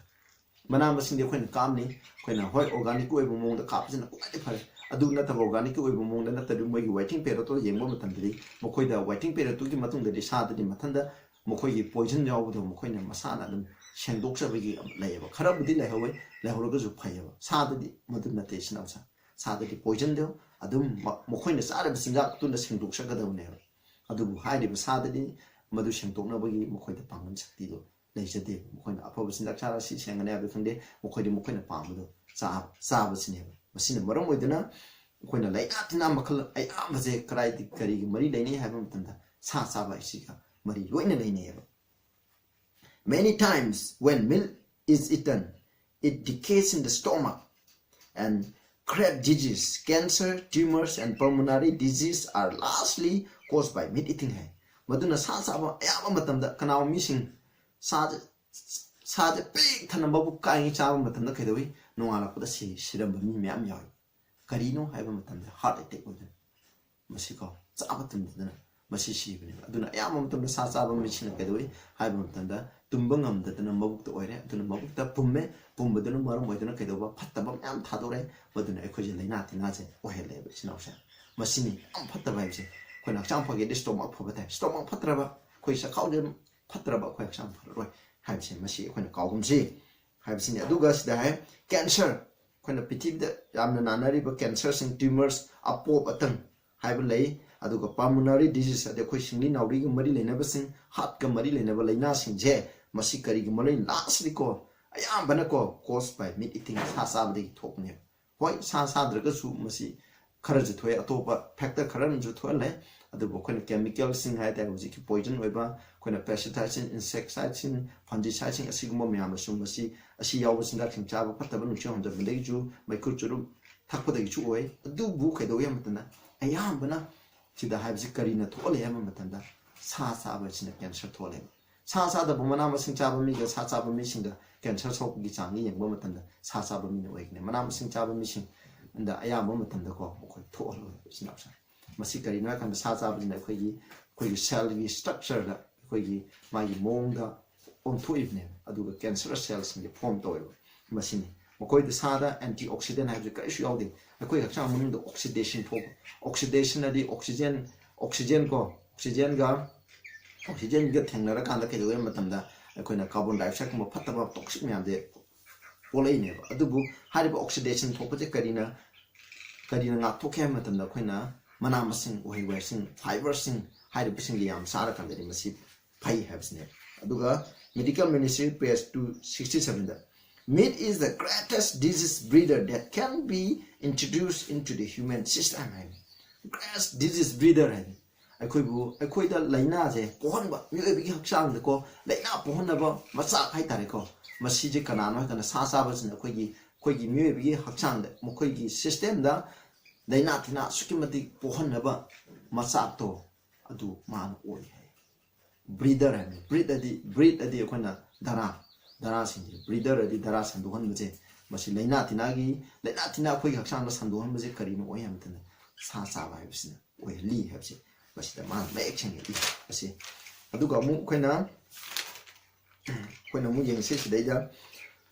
ꯃꯅꯥ ꯃꯁꯤꯡꯗꯤ ꯑꯩꯈꯣꯏꯅ ꯀꯥꯞꯅꯤ, ꯑꯩꯈꯣꯏꯅ ꯍꯣꯏ ꯑꯣꯔꯒꯥꯅꯤꯛ ꯑꯣꯏꯕ ꯃꯑꯣꯡꯗ ꯀꯥꯞꯄꯁꯤꯅ ꯈ꯭ꯋꯥꯏꯗꯒꯤ ꯐꯔꯦ꯫ ꯑꯗꯨ ꯅꯠꯇꯕ ꯑꯣꯔꯒꯥꯅꯤꯛ ꯑꯣꯏꯕ ꯃꯑꯣꯡꯗ ꯅꯠꯇ꯭ꯔꯗꯤ ꯃꯣꯏꯒꯤ ꯋꯦꯇꯤꯡ ꯄꯦꯔꯤꯌꯗꯇꯣ ꯌꯦꯡꯕ ꯃꯇꯝꯗꯗꯤ ꯃꯈꯣꯏꯗ ꯋꯦꯇꯤꯡ ꯄꯦꯔꯤꯌꯗꯇꯨꯒꯤ ꯃꯇꯨꯡꯗꯗꯤ ꯁꯥꯗꯗꯤ ꯃꯊꯟꯇ ꯃꯈꯣꯏꯒꯤ ꯄꯣꯏꯖꯟ ꯌꯥꯎꯕꯗꯣ ꯃꯈꯣꯏꯅ ꯃꯁꯥꯅ ꯑꯗꯨꯝ ꯁꯦꯡꯗꯣꯛꯆꯕꯒꯤ ꯂꯩꯌꯦꯕ꯫ ꯈꯔꯕꯨꯗꯤ ꯂꯩꯍꯧꯋꯦ, ꯂꯩꯍꯧꯔꯒꯁꯨ ꯐꯩꯌꯦꯕ꯫ ꯁꯥꯗꯗꯤ ꯃꯗꯨ ꯅꯠꯇꯦ, ꯏꯆꯤꯟ ꯏꯅꯥꯎꯁꯦ꯫ ꯁꯥꯗꯗꯤ ꯄꯣꯏꯖꯟꯗꯣ ꯑꯗꯨꯝ ꯃ- ꯃꯈꯣꯏꯅ ꯆꯥꯔꯤꯕ ꯆꯤꯟꯖꯥꯛꯇꯨꯅ ꯁꯦꯡꯗꯣꯛꯆꯒꯗꯕꯅꯦꯕ꯫ ꯑꯗꯨꯕꯨ ꯍꯥꯏꯔꯤꯕ ꯁꯥꯗꯗꯤ ꯃꯗꯨ ꯁꯦꯡꯗꯣꯛꯅꯕꯒꯤ ꯃꯈꯣꯏꯗ ꯄꯥꯡꯒꯜ ꯁꯛꯇꯤꯗꯣ ꯂꯩꯖꯗꯦ꯫ ꯃꯈꯣꯏꯅ ꯑꯐꯕ ꯆꯤꯟꯖꯥꯛ ꯆꯥꯔꯒ ꯁꯤ ꯁꯦꯡꯒꯅꯤ ꯍꯥꯏꯕꯗꯨ ꯈꯪꯗꯦ, ꯃꯈꯣꯏꯗꯤ ꯃꯈꯣꯏꯅ ꯄꯥꯝꯕꯗꯣ ꯆꯥ- ꯆꯥꯕꯁꯤꯅꯦꯕ꯫ ꯃꯁꯤꯅ ꯃꯔꯝ ꯑꯣꯏꯗꯨꯅ ꯑꯩꯈꯣꯏꯅ ꯂꯥꯏꯅꯥ ꯇꯤꯟꯅꯥ ꯃꯈꯜ ꯑꯌꯥꯝꯕꯁꯦ ꯀꯗꯥꯏꯗꯒꯤ ꯀꯔꯤꯒꯤ ꯃꯔꯤ ꯂꯩꯅꯩ ꯍꯥꯏꯕ ꯃꯇꯝꯗ ꯁꯥ ꯆꯥꯕ ꯍꯥꯏꯁꯤꯒ ꯃꯔꯤ ꯂꯣꯏꯅ ꯂꯩꯅꯩꯌꯦꯕ꯫ Many times when milk is eaten, it decays in the stomach, and Crohn's disease, cancer, tumors, and pulmonary disease are largely caused by meat eating ꯍꯥꯏ꯫ ꯃꯗꯨꯅ ꯁꯥ ꯆꯥꯕ ꯑꯌꯥꯝꯕ ꯃꯇꯝꯗ ꯀꯅꯥꯒꯨꯝꯕ ꯃꯤꯁꯤꯡ ꯁꯥꯁꯦ ꯁꯥꯁꯦ ꯄꯤꯛ ꯊꯟꯅ ꯃꯕꯨꯛ ꯀꯥꯏꯉꯩ ꯆꯥꯕ ꯃꯇꯝꯗ ꯀꯩꯗꯧꯏ? ꯅꯣꯡꯉꯥꯜꯂꯛꯄꯗ ꯁꯤ ꯁꯤꯔꯝꯕ ꯃꯤ ꯃꯌꯥꯝ ꯌꯥꯎꯏ꯫ ꯀꯔꯤꯅꯣ ꯍꯥꯏꯕ ꯃꯇꯝꯗ ꯍꯥꯔꯠ ꯑꯦꯇꯦꯛ ꯑꯣꯏꯗꯅ ꯃꯁꯤꯀꯣ ꯆꯥꯕ ꯇꯨꯝꯗꯗꯅ ꯃꯁꯤ ꯁꯤꯕꯅꯦꯕ꯫ ꯑꯗꯨꯅ ꯑꯌꯥꯝꯕ ꯃꯇꯝꯗ ꯁꯥ ꯆꯥꯕ ꯃꯤꯁꯤꯡꯅ ꯀꯩꯗꯧꯏ ꯍꯥꯏꯕ ꯃꯇꯝꯗ ꯇꯨꯝꯕ ꯉꯝꯗꯗꯅ ꯃꯕꯨꯛꯇ ꯑꯣꯏꯔꯦ꯫ ꯑꯗꯨꯅ ꯃꯕꯨꯛꯇ ꯄꯨꯝꯃꯦ, ꯄꯨꯝꯕꯗꯨꯅ ꯃꯔꯝ ꯑꯣꯏꯗꯨꯅ ꯀꯩꯗꯧꯕ? ꯐꯠꯇꯕ ꯃꯌꯥꯝ ꯊꯥꯗꯣꯔꯛꯑꯦ꯫ ꯃꯗꯨꯅ ꯑꯩꯈꯣꯏꯁꯦ ꯂꯥꯏꯅꯥ ꯇꯤꯟꯅꯥꯁꯦ ꯑꯣꯏꯍꯜꯂꯦꯕ, ꯏꯆꯤꯟ ꯏꯅꯥꯎꯁꯦ꯫ ꯃꯁꯤꯅꯤ ꯌꯥꯝ ꯐꯠꯇꯕ ꯍꯥꯏꯕꯁꯦ꯫ ꯑꯩꯈꯣꯏꯅ ꯍꯛꯆꯥꯡ ꯐꯒꯦꯗꯤ ꯁ꯭ꯇꯣꯃꯥꯛ ꯐꯕ ꯇꯥꯏ꯫ ꯁ꯭ꯇꯣꯃꯥꯛ ꯐꯠꯇ꯭ꯔꯕ, ꯑꯩꯈꯣꯏ ꯆꯈꯥꯎꯁꯦ ꯐꯠꯇ꯭ꯔꯕ, ꯑꯩꯈꯣꯏ ꯍꯛꯆꯥꯡ ꯐꯔꯔꯣꯏ ꯍꯥꯏꯕꯁꯦ ꯃꯁꯤ ꯑꯩꯈꯣꯏꯅ ꯀꯥꯎꯒꯨꯝꯁꯤ ꯍꯥꯏꯕꯁꯤꯅꯤ꯫ ꯑꯗꯨꯒ ꯁꯤꯗ ꯍꯥꯏ ꯀꯦꯟꯁꯔ, ꯑꯩꯈꯣꯏꯅ ꯄ꯭ꯔꯤꯊꯤꯕꯤꯗ ꯌꯥꯝꯅ ꯅꯥꯅꯔꯤꯕ ꯀꯦꯟꯁꯔꯁꯤꯡ, ꯇ꯭ꯌꯨꯃꯔꯁ, ꯑꯄꯣꯞ ꯑꯇꯪ ꯍꯥꯏꯕ ꯂꯩ꯫ ꯑꯗꯨꯒ ꯄꯜꯃꯣꯅꯔꯤ ꯗꯤꯖꯤꯁ, ꯑꯗꯩ ꯑꯩꯈꯣꯏ ꯁꯤꯡꯂꯤ ꯅꯥꯎꯔꯤꯒ ꯃꯔꯤ ꯂꯩꯅꯕꯁꯤꯡ, ꯍꯥꯔꯠꯀ ꯃꯔꯤ ꯂꯩꯅꯕ ꯂꯥꯏꯅꯥꯁꯤꯡꯁꯦ ꯃꯁꯤ ꯀꯔꯤꯒꯨꯝꯕ ꯂꯣꯏ ꯂꯥꯁꯂꯤꯀꯣ ꯑꯌꯥꯝꯕꯅꯀꯣ cause by meat eating, ꯁꯥ ꯆꯥꯕꯗꯒꯤ ꯊꯣꯛꯄꯅꯦꯕ꯫ ꯍꯣꯏ, ꯁꯥ ꯆꯥꯗ꯭ꯔꯒꯁꯨ ꯃꯁꯤ ꯈꯔꯁꯨ ꯊꯣꯛꯑꯦ, ꯑꯇꯣꯞꯄ ꯐꯦꯛꯇꯔ ꯈꯔ ꯑꯃꯁꯨ ꯊꯣꯛꯍꯜꯂꯦ꯫ ꯑꯗꯨꯕꯨ ꯑꯩꯈꯣꯏꯅ ꯀꯦꯃꯤꯀꯦꯜꯁꯤꯡ ꯍꯥꯏ ꯇꯥꯔꯦ, ꯍꯧꯖꯤꯛꯀꯤ ꯄꯣꯏꯖꯟ ꯑꯣꯏꯕ, ꯑꯩꯈꯣꯏꯅ ꯄꯦꯁꯇꯤꯁꯥꯏꯗꯁꯤꯡ, ꯏꯟꯁꯦꯛꯇꯤꯁꯥꯏꯗꯁꯤꯡ, ꯐꯟꯖꯤꯁꯥꯏꯗꯁꯤꯡ, ꯑꯁꯤꯒꯨꯝꯕ ꯃꯌꯥꯝꯅꯁꯨ ꯃꯁꯤ, ꯑꯁꯤ ꯌꯥꯎꯕ ꯆꯤꯟꯖꯥꯛꯁꯤꯡ ꯆꯥꯕ ꯐꯠꯇꯕ ꯅꯨꯡꯁꯤꯠ ꯍꯣꯟꯖꯟꯕꯗꯒꯤꯁꯨ, ꯃꯩꯈꯨ ꯆꯨꯔꯨꯝ ꯊꯛꯄꯗꯒꯤꯁꯨ ꯑꯣꯏ꯫ ꯑꯗꯨꯕꯨ ꯀꯩꯗꯧꯏ ꯍꯥꯏꯕ ꯃꯇꯝꯗ ꯑꯌꯥꯝꯕꯅ ꯁꯤꯗ ꯍꯥꯏꯕꯁꯤ ꯀꯔꯤꯅ ꯊꯣꯛꯍꯜꯂꯦ ꯍꯥꯏꯕ ꯃꯇꯝꯗ ꯁꯥ ꯆꯥꯕ ꯑꯁꯤꯅ ꯀꯦꯟꯁꯔ ꯊꯣꯛꯍꯜꯂꯦꯕ꯫ ꯁꯥ ꯆꯥꯗꯕ, ꯃꯅꯥ ꯃꯁꯤꯡ ꯆꯥꯕ ꯃꯤꯒ ꯁꯥ ꯆꯥꯕ ꯃꯤꯁꯤꯡꯗ ꯀꯦꯟꯁꯔ ꯊꯣꯛꯄꯒꯤ ꯆꯥꯡꯗꯤ ꯌꯦꯡꯕ ꯃꯇꯝꯗ ꯁꯥ ꯆꯥꯕ ꯃꯤꯅ ꯑꯣꯏꯒꯅꯤ꯫ ꯃꯅꯥ ꯃꯁꯤꯡ ꯆꯥꯕ ꯃꯤꯁꯤꯡꯗ ꯑꯌꯥꯝꯕ ꯃꯇꯝꯗꯀꯣ ꯃꯈꯣꯏ ꯊꯣꯛꯍꯜꯂꯣꯏ ꯏꯆꯤꯟ ꯏꯅꯥꯎꯁꯤꯡ꯫ ꯃꯁꯤ ꯀꯔꯤꯅꯣ ꯍꯥꯏꯀꯥꯟꯗ ꯁꯥ ꯆꯥꯕꯁꯤꯅ ꯑꯩꯈꯣꯏꯒꯤ ꯑꯩꯈꯣꯏꯒꯤ ꯁꯦꯜꯒꯤ ꯁ꯭ꯇ꯭ꯔꯛꯆꯔꯗ ꯑꯩꯈꯣꯏꯒꯤ ꯃꯥꯒꯤ ꯃꯑꯣꯡꯗ ꯑꯣꯟꯊꯣꯛꯏꯕꯅꯦꯕ꯫ ꯑꯗꯨꯒ ꯀꯦꯟꯁꯔ ꯁꯦꯜꯁꯤꯡꯁꯦ ꯐꯣꯔꯝ ꯇꯧꯋꯦꯕ꯫ ꯃꯁꯤꯅꯤ ꯃꯈꯣꯏꯗ ꯁꯥꯗ ꯑꯦꯟꯇꯤ ꯑꯣꯛꯁꯤꯗꯦꯟ ꯍꯥꯏꯕꯁꯦ ꯀꯔꯤꯁꯨ ꯌꯥꯎꯗꯦ꯫ ꯑꯩꯈꯣꯏ ꯍꯛꯆꯥꯡ ꯃꯅꯨꯡꯗ ꯑꯣꯛꯁꯤꯗꯦꯁꯟ ꯊꯣꯛꯄ, ꯑꯣꯛꯁꯤꯗꯦꯁꯟ ꯍꯥꯏꯗꯤ ꯑꯣꯛꯁꯤꯖꯦꯟ, ꯑꯣꯛꯁꯤꯖꯦꯟ ꯀꯣ ꯑꯣꯛꯁꯤꯖꯦꯟꯒ ꯑꯣꯛꯁꯤꯖꯦꯟꯒ ꯊꯦꯡꯅꯔꯀꯥꯟꯗ ꯀꯩꯗꯧꯒꯦ ꯍꯥꯏꯕ ꯃꯇꯝꯗ ꯑꯩꯈꯣꯏꯅ ꯀꯥꯔꯕꯣꯟ ꯗꯥꯏꯑꯣꯛꯁꯥꯏꯠꯀꯨꯝꯕ ꯐꯠꯇꯕ ꯇꯣꯛꯁꯤꯛ ꯃꯌꯥꯝꯁꯦ ꯄꯣꯛꯂꯛꯏꯅꯦꯕ꯫ ꯑꯗꯨꯕꯨ ꯍꯥꯏꯔꯤꯕ ꯑꯣꯛꯁꯤꯗꯦꯁꯟ ꯊꯣꯛꯄꯁꯦ ꯀꯔꯤꯅ ꯀꯔꯤꯅ ꯉꯥꯛꯊꯣꯛꯀꯦ ꯍꯥꯏꯕ ꯃꯇꯝꯗ ꯑꯩꯈꯣꯏꯅ ꯃꯅꯥ ꯃꯁꯤꯡ, ꯎꯍꯩ ꯋꯥꯍꯩꯁꯤꯡ, ꯐꯥꯏꯕꯔꯁꯤꯡ ꯍꯥꯏꯔꯤꯕꯁꯤꯡꯁꯦ ꯌꯥꯝ ꯆꯥꯔꯀꯥꯟꯗꯗꯤ ꯃꯁꯤ ꯐꯩ ꯍꯥꯏꯕꯁꯤꯅꯦ꯫ ꯑꯗꯨꯒ medical ministry page two sixty sevenꯗ, "Meat is the greatest disease breeder that can be introduced into the human system" ꯍꯥꯏꯅꯤ꯫ Greatest disease breeder ꯍꯥꯏꯅꯤ꯫ ꯑꯩꯈꯣꯏꯕꯨ ꯑꯩꯈꯣꯏꯗ ꯂꯥꯏꯅꯥꯁꯦ ꯄꯣꯛꯍꯟꯕ, ꯃꯤꯑꯣꯏꯕꯒꯤ ꯍꯛꯆꯥꯡꯗꯀꯣ ꯂꯥꯏꯅꯥ ꯄꯣꯛꯍꯟꯅꯕ ꯃꯆꯥꯛ ꯍꯥꯏꯇꯥꯔꯦꯀꯣ꯫ ꯃꯁꯤꯁꯦ ꯀꯅꯥꯅꯣ ꯍꯥꯏ ꯀꯥꯟꯗ ꯁꯥ ꯆꯥꯕꯁꯤꯅ ꯑꯩꯈꯣꯏꯒꯤ ꯑꯩꯈꯣꯏꯒꯤ ꯃꯤꯑꯣꯏꯕꯒꯤ ꯍꯛꯆꯥꯡꯗ, ꯃꯈꯣꯏꯒꯤ ꯁꯤꯁꯇꯦꯝꯗ ꯂꯥꯏꯅꯥ ꯇꯤꯟꯅꯥ ꯑꯁꯨꯛꯀꯤ ꯃꯇꯤꯛ ꯄꯣꯛꯍꯟꯅꯕ ꯃꯆꯥꯛꯇꯣ ꯑꯗꯨ ꯃꯥꯅ ꯑꯣꯏ ꯍꯥꯏ꯫ ꯕ꯭ꯔꯤꯗꯔ ꯍꯥꯏꯕꯅꯤ꯫ ꯕ꯭ꯔꯤꯠ ꯑꯗꯤ ꯕ꯭ꯔꯤꯠ ꯑꯗꯤ ꯑꯩꯈꯣꯏꯅ ꯙꯔꯥ, ꯙꯔꯥꯁꯤꯡꯁꯦ, ꯕ꯭ꯔꯤꯗꯔ ꯑꯗꯤ ꯙꯔꯥ ꯁꯟꯗꯣꯛꯍꯟꯕꯁꯦ꯫ ꯃꯁꯤ ꯂꯥꯏꯅꯥ ꯇꯤꯟꯅꯥꯒꯤ ꯂꯥꯏꯅꯥ ꯇꯤꯟꯅꯥ ꯑꯩꯈꯣꯏꯒꯤ ꯍꯛꯆꯥꯡꯗ ꯁꯟꯗꯣꯛꯍꯟꯕꯁꯦ ꯀꯔꯤꯅꯣ ꯑꯣꯏ ꯍꯥꯏꯕ ꯃꯇꯝꯗ ꯁꯥ ꯆꯥꯕ ꯍꯥꯏꯕꯁꯤꯅ ꯑꯣꯏꯍꯜꯂꯤ ꯍꯥꯏꯕꯁꯦ ꯃꯁꯤꯗ ꯃꯥꯅ ꯃꯌꯦꯛ ꯁꯦꯡꯅ ꯏ ꯑꯁꯤ꯫ ꯑꯗꯨꯒ ꯑꯃꯨꯛ ꯑꯩꯈꯣꯏꯅ ꯑꯩꯈꯣꯏꯅ ꯑꯃꯨꯛ ꯌꯦꯡꯁꯤ ꯁꯤꯗꯩꯗ,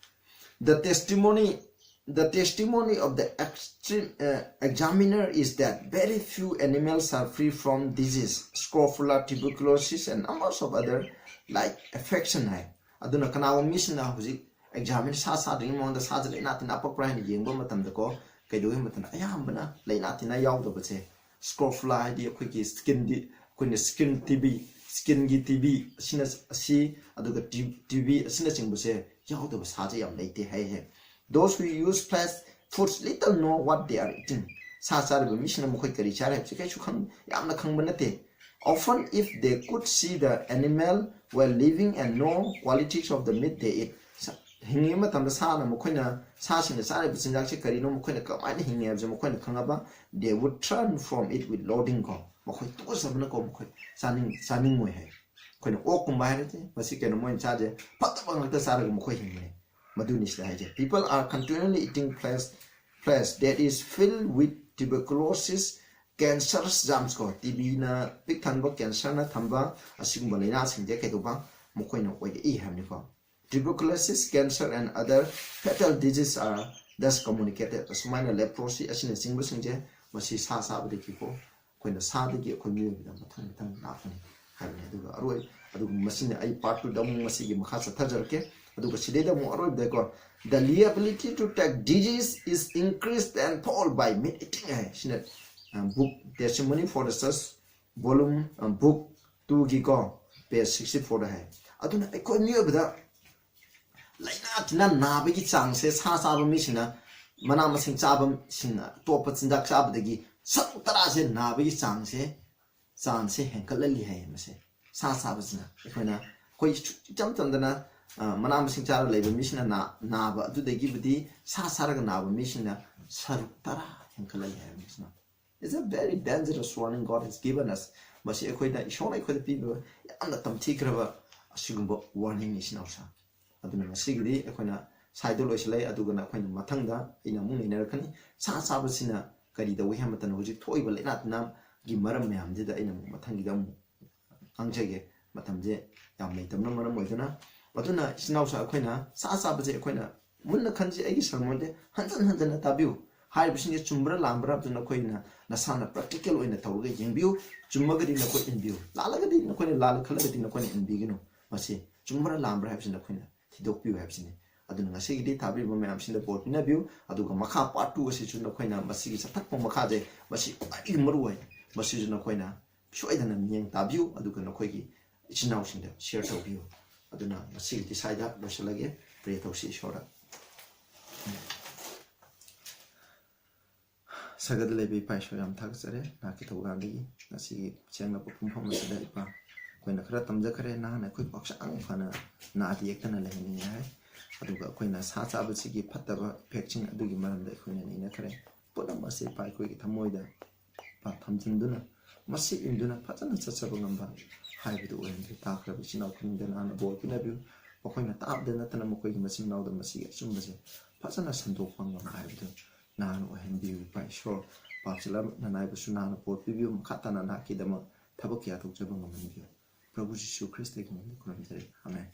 "The testimony, the testimony of the extreme, uh, examiner is that very few animals are free from disease, Scrophula, tuberculosis, and numbers of other like affection" ꯍꯥꯏ꯫ ꯑꯗꯨꯅ ꯀꯅꯥꯒꯨꯝꯕ ꯃꯤꯁꯤꯡꯅ ꯍꯧꯖꯤꯛ ꯑꯦꯛꯖꯥꯃꯤꯟ ꯁꯥ ꯁꯥꯗ꯭ꯔꯤꯉꯩ ꯃꯃꯥꯡꯗ ꯁꯥꯁꯦ ꯂꯥꯏꯅꯥ ꯇꯤꯟꯅꯥ ꯄꯛꯄ꯭ꯔꯥ ꯍꯥꯏꯅ ꯌꯦꯡꯕ ꯃꯇꯝꯗꯀꯣ ꯀꯩꯗꯧꯏ ꯍꯥꯏꯕ ꯃꯇꯝꯗ ꯑꯌꯥꯝꯕꯅ ꯂꯥꯏꯅꯥ ꯇꯤꯟꯅꯥ ꯌꯥꯎꯗꯕꯁꯦ, ꯁ꯭ꯀ꯭ꯔꯣꯐꯨꯂꯥ ꯍꯥꯏꯗꯤ ꯑꯩꯈꯣꯏꯒꯤ ꯁ꯭ꯀꯤꯟꯗꯤ, ꯑꯩꯈꯣꯏꯅ ꯁ꯭ꯀꯤꯟ ꯇꯤ ꯕꯤ, ꯁ꯭ꯀꯤꯟꯒꯤ ꯇꯤ ꯕꯤ ꯑꯁꯤꯅ, ꯑꯁꯤ, ꯑꯗꯨꯒ ꯇꯤ ꯕꯤ ꯑꯁꯤꯅꯆꯤꯡꯕꯁꯦ ꯌꯥꯎꯗꯕ ꯁꯥꯁꯦ ꯌꯥꯝ ꯂꯩꯇꯦ ꯍꯥꯏ ꯍꯥꯏ꯫ "Those who use flesh foods little know what they are eating." ꯁꯥ ꯆꯥꯔꯤꯕ ꯃꯤꯁꯤꯡꯅ ꯃꯈꯣꯏ ꯀꯔꯤ ꯆꯥꯔꯤ ꯍꯥꯏꯕꯁꯤ ꯀꯩꯁꯨ ꯈꯪ-, ꯌꯥꯝꯅ ꯈꯪꯕ ꯅꯠꯇꯦ꯫ "Often if they could see the animal while living and know qualities of the meat they eat." ꯁꯥ-, ꯍꯤꯡꯉꯤꯕ ꯃꯇꯝꯗ ꯁꯥꯅ ꯃꯈꯣꯏꯅ, ꯁꯥꯁꯤꯡꯅ ꯆꯥꯔꯤꯕ ꯆꯤꯟꯖꯥꯛꯁꯦ ꯀꯔꯤꯅꯣ, ꯃꯈꯣꯏꯅ ꯀꯃꯥꯏꯅ ꯍꯤꯡꯉꯤ ꯍꯥꯏꯕꯁꯦ ꯃꯈꯣꯏꯅ ꯈꯪꯉꯕ, "They would turn from it with loathing" ꯀꯣ, ꯃꯈꯣꯏ ꯇꯨꯀꯠꯆꯕꯅꯀꯣ ꯃꯈꯣꯏ ꯆꯥꯅꯤꯡ-, ꯆꯥꯅꯤꯡꯉꯣꯏ ꯍꯥꯏ꯫ ꯑꯩꯈꯣꯏꯅ ꯑꯣꯛꯀꯨꯝꯕ ꯍꯥꯏꯔꯗꯤ ꯃꯁꯤ ꯀꯩꯅꯣ ꯃꯣꯏꯅ ꯆꯥꯁꯦ ꯐꯠꯇꯕ ꯉꯥꯛꯇ ꯆꯥꯔꯒ ꯃꯈꯣꯏ ꯍꯤꯡꯕꯅꯤ꯫ ꯃꯗꯨꯅꯤ ꯁꯤꯗ ꯍꯥꯏꯁꯦ, people are continually eating flesh, flesh that is filled with tuberculosis, cancerous germs ꯀꯣ, ꯇꯤ ꯕꯤꯅ ꯄꯤꯛ ꯊꯟꯕ, ꯀꯦꯟꯁꯔꯅ ꯊꯝꯕ ꯑꯁꯤꯒꯨꯝꯕ ꯂꯥꯏꯅꯥꯁꯤꯡꯁꯦ ꯀꯩꯗꯧꯕ ꯃꯈꯣꯏꯅ ꯑꯣꯏꯔꯛꯏ ꯍꯥꯏꯕꯅꯤꯀꯣ꯫ Tuberculosis, cancer and other fatal diseases are thus communicated. ꯑꯁꯨꯃꯥꯏꯅ ꯂꯦꯄ꯭ꯔꯣꯁꯤ ꯑꯁꯤꯅꯆꯤꯡꯕꯁꯤꯡꯁꯦ ꯃꯁꯤ ꯁꯥ ꯆꯥꯕꯗꯒꯤꯀꯣ ꯑꯩꯈꯣꯏꯅ ꯁꯥꯗꯒꯤ ꯑꯩꯈꯣꯏ ꯃꯤꯑꯣꯏꯕꯗ ꯃꯊꯪ ꯃꯊꯪ ꯂꯥꯛꯄꯅꯤ ꯍꯥꯏꯕꯅꯤ꯫ ꯑꯗꯨꯒ ꯑꯔꯣꯏ ꯑꯗꯨꯒ ꯃꯁꯤꯅ ꯑꯩ ꯄꯥꯔꯠ ꯇꯨꯗ ꯑꯃꯨꯛ ꯃꯁꯤꯒꯤ ꯃꯈꯥ ꯆꯠꯊꯖꯔꯛꯀꯦ꯫ ꯑꯗꯨꯒ ꯁꯤꯗꯩꯗ ꯑꯃꯨꯛ ꯑꯔꯣꯏꯕꯗꯀꯣ, the liability to take disease is increased and fall by meat eating ꯍꯥꯏ꯫ ꯁꯤꯅ book Testimony for the Church, volume, book two ꯒꯤꯀꯣ, page sixty four ꯗ ꯍꯥꯏ꯫ ꯑꯗꯨꯅ ꯑꯩꯈꯣꯏ ꯃꯤꯑꯣꯏꯕꯗ ꯂꯥꯏꯅꯥ ꯇꯤꯟꯅꯥ ꯅꯥꯕꯒꯤ ꯆꯥꯡꯁꯦ ꯁꯥ ꯆꯥꯕ ꯃꯤꯁꯤꯡꯅ, ꯃꯅꯥ ꯃꯁꯤꯡ ꯆꯥꯕꯁꯤꯡꯅ, ꯑꯇꯣꯞꯄ ꯆꯤꯟꯖꯥꯛ ꯆꯥꯕꯗꯒꯤ ꯁꯔꯨꯛ ꯇꯔꯥꯁꯦ ꯅꯥꯕꯒꯤ ꯆꯥꯡꯁꯦ, ꯆꯥꯡꯁꯦ ꯍꯦꯟꯒꯠꯍꯜꯂꯤ ꯍꯥꯏꯌꯦ꯫ ꯃꯁꯦ ꯁꯥ ꯆꯥꯕꯁꯤꯅ ꯑꯩꯈꯣꯏꯅ, ꯑꯩꯈꯣꯏ ꯁꯨ-, ꯏꯆꯝ ꯆꯝꯗꯅ, ꯑ, ꯃꯅꯥ ꯃꯁꯤꯡ ꯆꯥꯔ ꯂꯩꯕ ꯃꯤꯁꯤꯅ ꯅꯥ-, ꯅꯥꯕ ꯑꯗꯨꯗꯒꯤꯕꯨꯗꯤ ꯁꯥ ꯆꯥꯔꯒ ꯅꯥꯕ ꯃꯤꯁꯤꯡꯅ ꯁꯔꯨꯛ ꯇꯔꯥ ꯍꯦꯟꯒꯠꯍꯜꯂꯤ ꯍꯥꯏꯕꯅꯤ꯫ It's a very dangerous warning God has given us. ꯃꯁꯤ ꯑꯩꯈꯣꯏꯗ, ꯏꯁꯣꯔꯅ ꯑꯩꯈꯣꯏꯗ ꯄꯤꯕ ꯌꯥꯝꯅ ꯇꯝꯊꯤꯈ꯭ꯔꯕ ꯑꯁꯤꯒꯨꯝꯕ ꯋꯥꯔꯅꯤꯡꯅꯤ, ꯏꯆꯤꯟ ꯏꯅꯥꯎꯁꯥ꯫ ꯑꯗꯨꯅ ꯉꯁꯤꯒꯤꯗꯤ ꯑꯩꯈꯣꯏꯅ ꯁ꯭ꯋꯥꯏꯗ ꯂꯣꯏꯁꯤꯜꯂꯦ, ꯑꯗꯨꯒ ꯑꯩꯈꯣꯏꯅ ꯃꯊꯪꯗ ꯑꯩꯅ ꯑꯃꯨꯛ ꯅꯩꯅꯔꯛꯀꯅꯤ꯫ ꯁꯥ ꯆꯥꯕꯁꯤꯅ ꯀꯔꯤ ꯇꯧꯏ ꯍꯥꯏꯕ ꯃꯇꯝꯗ ꯍꯧꯖꯤꯛ ꯊꯣꯛꯏꯕ ꯂꯥꯏꯅꯥ ꯇꯤꯟꯅꯥꯒꯤ ꯃꯔꯝ ꯃꯌꯥꯝꯁꯤꯗ ꯑꯩꯅ ꯑꯃꯨꯛ ꯃꯊꯪꯒꯤꯗ ꯑꯃꯨꯛ ꯉꯥꯡꯖꯒꯦ꯫ ꯃꯇꯝꯁꯦ ꯌꯥꯝ ꯂꯩꯇꯕꯅ ꯃꯔꯝ ꯑꯣꯏꯗꯨꯅ꯫ ꯑꯗꯨꯅ ꯏꯆꯤꯟ ꯏꯅꯥꯎꯁꯥ, ꯑꯩꯈꯣꯏꯅ ꯁꯥ ꯆꯥꯕꯁꯦ ꯑꯩꯈꯣꯏꯅ ꯃꯨꯟꯅ ꯈꯟꯁꯤ꯫ ꯑꯩꯒꯤ ꯁꯔꯃꯣꯟꯁꯦ ꯍꯟꯖꯟ ꯍꯟꯖꯟꯅ ꯇꯥꯕꯤꯌꯨ꯫ ꯍꯥꯏꯔꯤꯕꯁꯤꯡꯁꯦ ꯆꯨꯝꯕ꯭ꯔꯥ ꯂꯥꯟꯕ꯭ꯔꯥ ꯍꯥꯏꯕꯗꯨ ꯅꯈꯣꯏꯅ ꯅꯁꯥꯅ ꯄ꯭ꯔꯦꯛꯇꯤꯀꯦꯜ ꯑꯣꯏꯅ ꯇꯧꯔꯒ ꯌꯦꯡꯕꯤꯌꯨ꯫ ꯆꯨꯝꯃꯒꯗꯤ ꯅꯈꯣꯏ ꯏꯟꯕꯤꯌꯨ, ꯂꯥꯜꯂꯒꯗꯤ, ꯅꯈꯣꯏꯅ ꯂꯥꯜꯂꯦ ꯈꯜꯂꯒꯗꯤ ꯅꯈꯣꯏꯅ ꯏꯟꯕꯤꯒꯅꯨ꯫ ꯃꯁꯤ ꯆꯨꯝꯕ꯭ꯔꯥ ꯂꯥꯟꯕ꯭ꯔꯥ ꯍꯥꯏꯕꯁꯤ ꯅꯈꯣꯏꯅ ꯊꯤꯗꯣꯛꯄꯤꯌꯨ ꯍꯥꯏꯕꯁꯤꯅꯤ꯫ ꯑꯗꯨꯅ ꯉꯁꯤꯒꯤꯗꯤ ꯊꯥꯕꯤꯔꯤꯕ ꯃꯌꯥꯝꯁꯤꯡꯗ ꯕꯣꯔ ꯄꯤꯅꯕꯤꯌꯨ꯫ ꯑꯗꯨꯒ ꯃꯈꯥ ꯄꯥꯔꯠ ꯇꯨ ꯑꯁꯤꯁꯨ ꯅꯈꯣꯏꯅ ꯃꯁꯤꯒꯤ ꯆꯠꯊꯔꯛꯄ ꯃꯈꯥꯁꯦ, ꯃꯁꯤ ꯈ꯭ꯋꯥꯏꯗꯒꯤ ꯃꯔꯨ ꯑꯣꯏ꯫ ꯃꯁꯤꯁꯨ ꯅꯈꯣꯏꯅ ꯁꯣꯏꯗꯅ ꯃꯤꯠꯌꯦꯡ ꯇꯥꯕꯤꯌꯨ꯫ ꯑꯗꯨꯒ ꯅꯈꯣꯏꯒꯤ ꯏꯆꯤꯟ ꯏꯅꯥꯎꯁꯤꯡꯗ ꯁꯤꯌꯔ ꯇꯧꯕꯤꯌꯨ꯫ ꯑꯗꯨꯅ ꯉꯁꯤꯒꯤꯗꯤ ꯁ꯭ꯋꯥꯏꯗ ꯂꯣꯏꯁꯤꯜꯂꯒꯦ꯫ ꯄ꯭ꯔꯦ ꯇꯧꯁꯤ ꯏꯁꯣꯔꯗ꯫ ꯁꯔꯒꯗ ꯂꯩꯕ ꯏꯄꯥ ꯏꯁꯣꯔ, ꯌꯥꯝ ꯊꯥꯒꯠꯆꯔꯤ ꯅꯍꯥꯛꯀꯤ ꯊꯧꯒꯥꯟꯗꯒꯤ ꯉꯁꯤꯒꯤ ꯁꯦꯡꯂꯕ ꯄꯨꯡꯐꯝ ꯑꯁꯤꯗ ꯏꯄꯥ꯫ ꯑꯩꯈꯣꯏꯅ ꯈꯔ ꯇꯝꯖꯈ꯭ꯔꯦ, ꯅꯍꯥꯛꯅ ꯑꯩꯈꯣꯏꯕꯨ ꯍꯛꯆꯥꯡ ꯐꯅ ꯅꯥꯗ ꯌꯦꯛꯇꯅ ꯂꯩꯍꯟꯅꯤꯡꯉꯤ ꯍꯥꯏ꯫ ꯑꯗꯨꯒ ꯑꯩꯈꯣꯏꯅ ꯁꯥ ꯆꯥꯕꯁꯤꯒꯤ ꯐꯠꯇꯕ ꯏꯐꯦꯛꯁꯤꯡ ꯑꯗꯨꯒꯤ ꯃꯔꯝꯗ ꯑꯩꯈꯣꯏꯅ ꯅꯩꯅꯈ꯭ꯔꯦ꯫ ꯄꯨꯝꯅꯃꯛ ꯑꯁꯤ ꯏꯄꯥ ꯑꯩꯈꯣꯏꯒꯤ ꯊꯃꯣꯏꯗ ꯏꯄꯥ ꯊꯝꯖꯤꯟꯗꯨꯅ, ꯃꯁꯤ ꯏꯟꯗꯨꯅ ꯐꯖꯅ ꯆꯠꯆꯕ ꯉꯝꯕ, ꯍꯥꯏꯕꯗꯨ ꯑꯣꯏꯍꯟꯕꯤꯌꯨ꯫ ꯇꯥꯈ꯭ꯔꯕ ꯏꯆꯤꯟ ꯏꯅꯥꯎ ꯈꯨꯗꯤꯡꯗ ꯅꯍꯥꯛꯅ ꯕꯣꯔ ꯄꯤꯅꯕꯤꯌꯨ꯫ ꯃꯈꯣꯏꯅ ꯇꯥꯕꯗ ꯅꯠꯇꯅ ꯃꯈꯣꯏꯒꯤ ꯃꯆꯤꯟ ꯃꯅꯥꯎꯗ ꯃꯁꯤꯒꯤ ꯑꯆꯨꯝꯕꯁꯦ ꯐꯖꯅ ꯁꯟꯗꯣꯛꯄ ꯉꯝꯕ ꯍꯥꯏꯕꯗꯨ ꯅꯍꯥꯛꯅ ꯑꯣꯏꯍꯟꯕꯤꯌꯨ꯫ ꯏꯄꯥ ꯏꯁꯣꯔ, ꯄꯥꯞꯁꯤ ꯂꯥꯞꯅ ꯅꯥꯏꯕꯁꯨ ꯅꯍꯥꯛꯅ ꯕꯣꯔ ꯄꯤꯕꯤꯌꯨ꯫ ꯃꯈꯥ ꯇꯥꯅ ꯅꯍꯥꯛꯀꯤꯗꯃꯛ ꯊꯕꯛ ꯀꯌꯥ ꯇꯧꯖꯕ ꯉꯝꯍꯟꯕꯤꯌꯨ꯫ ꯄ꯭ꯔꯚꯨ ꯖꯤꯁꯨ ꯈ꯭ꯔꯤꯁꯇꯒꯤ ꯃꯤꯡꯗ ꯈꯨꯔꯨꯝꯖꯔꯤ꯫ ꯑꯥꯃꯦꯟ꯫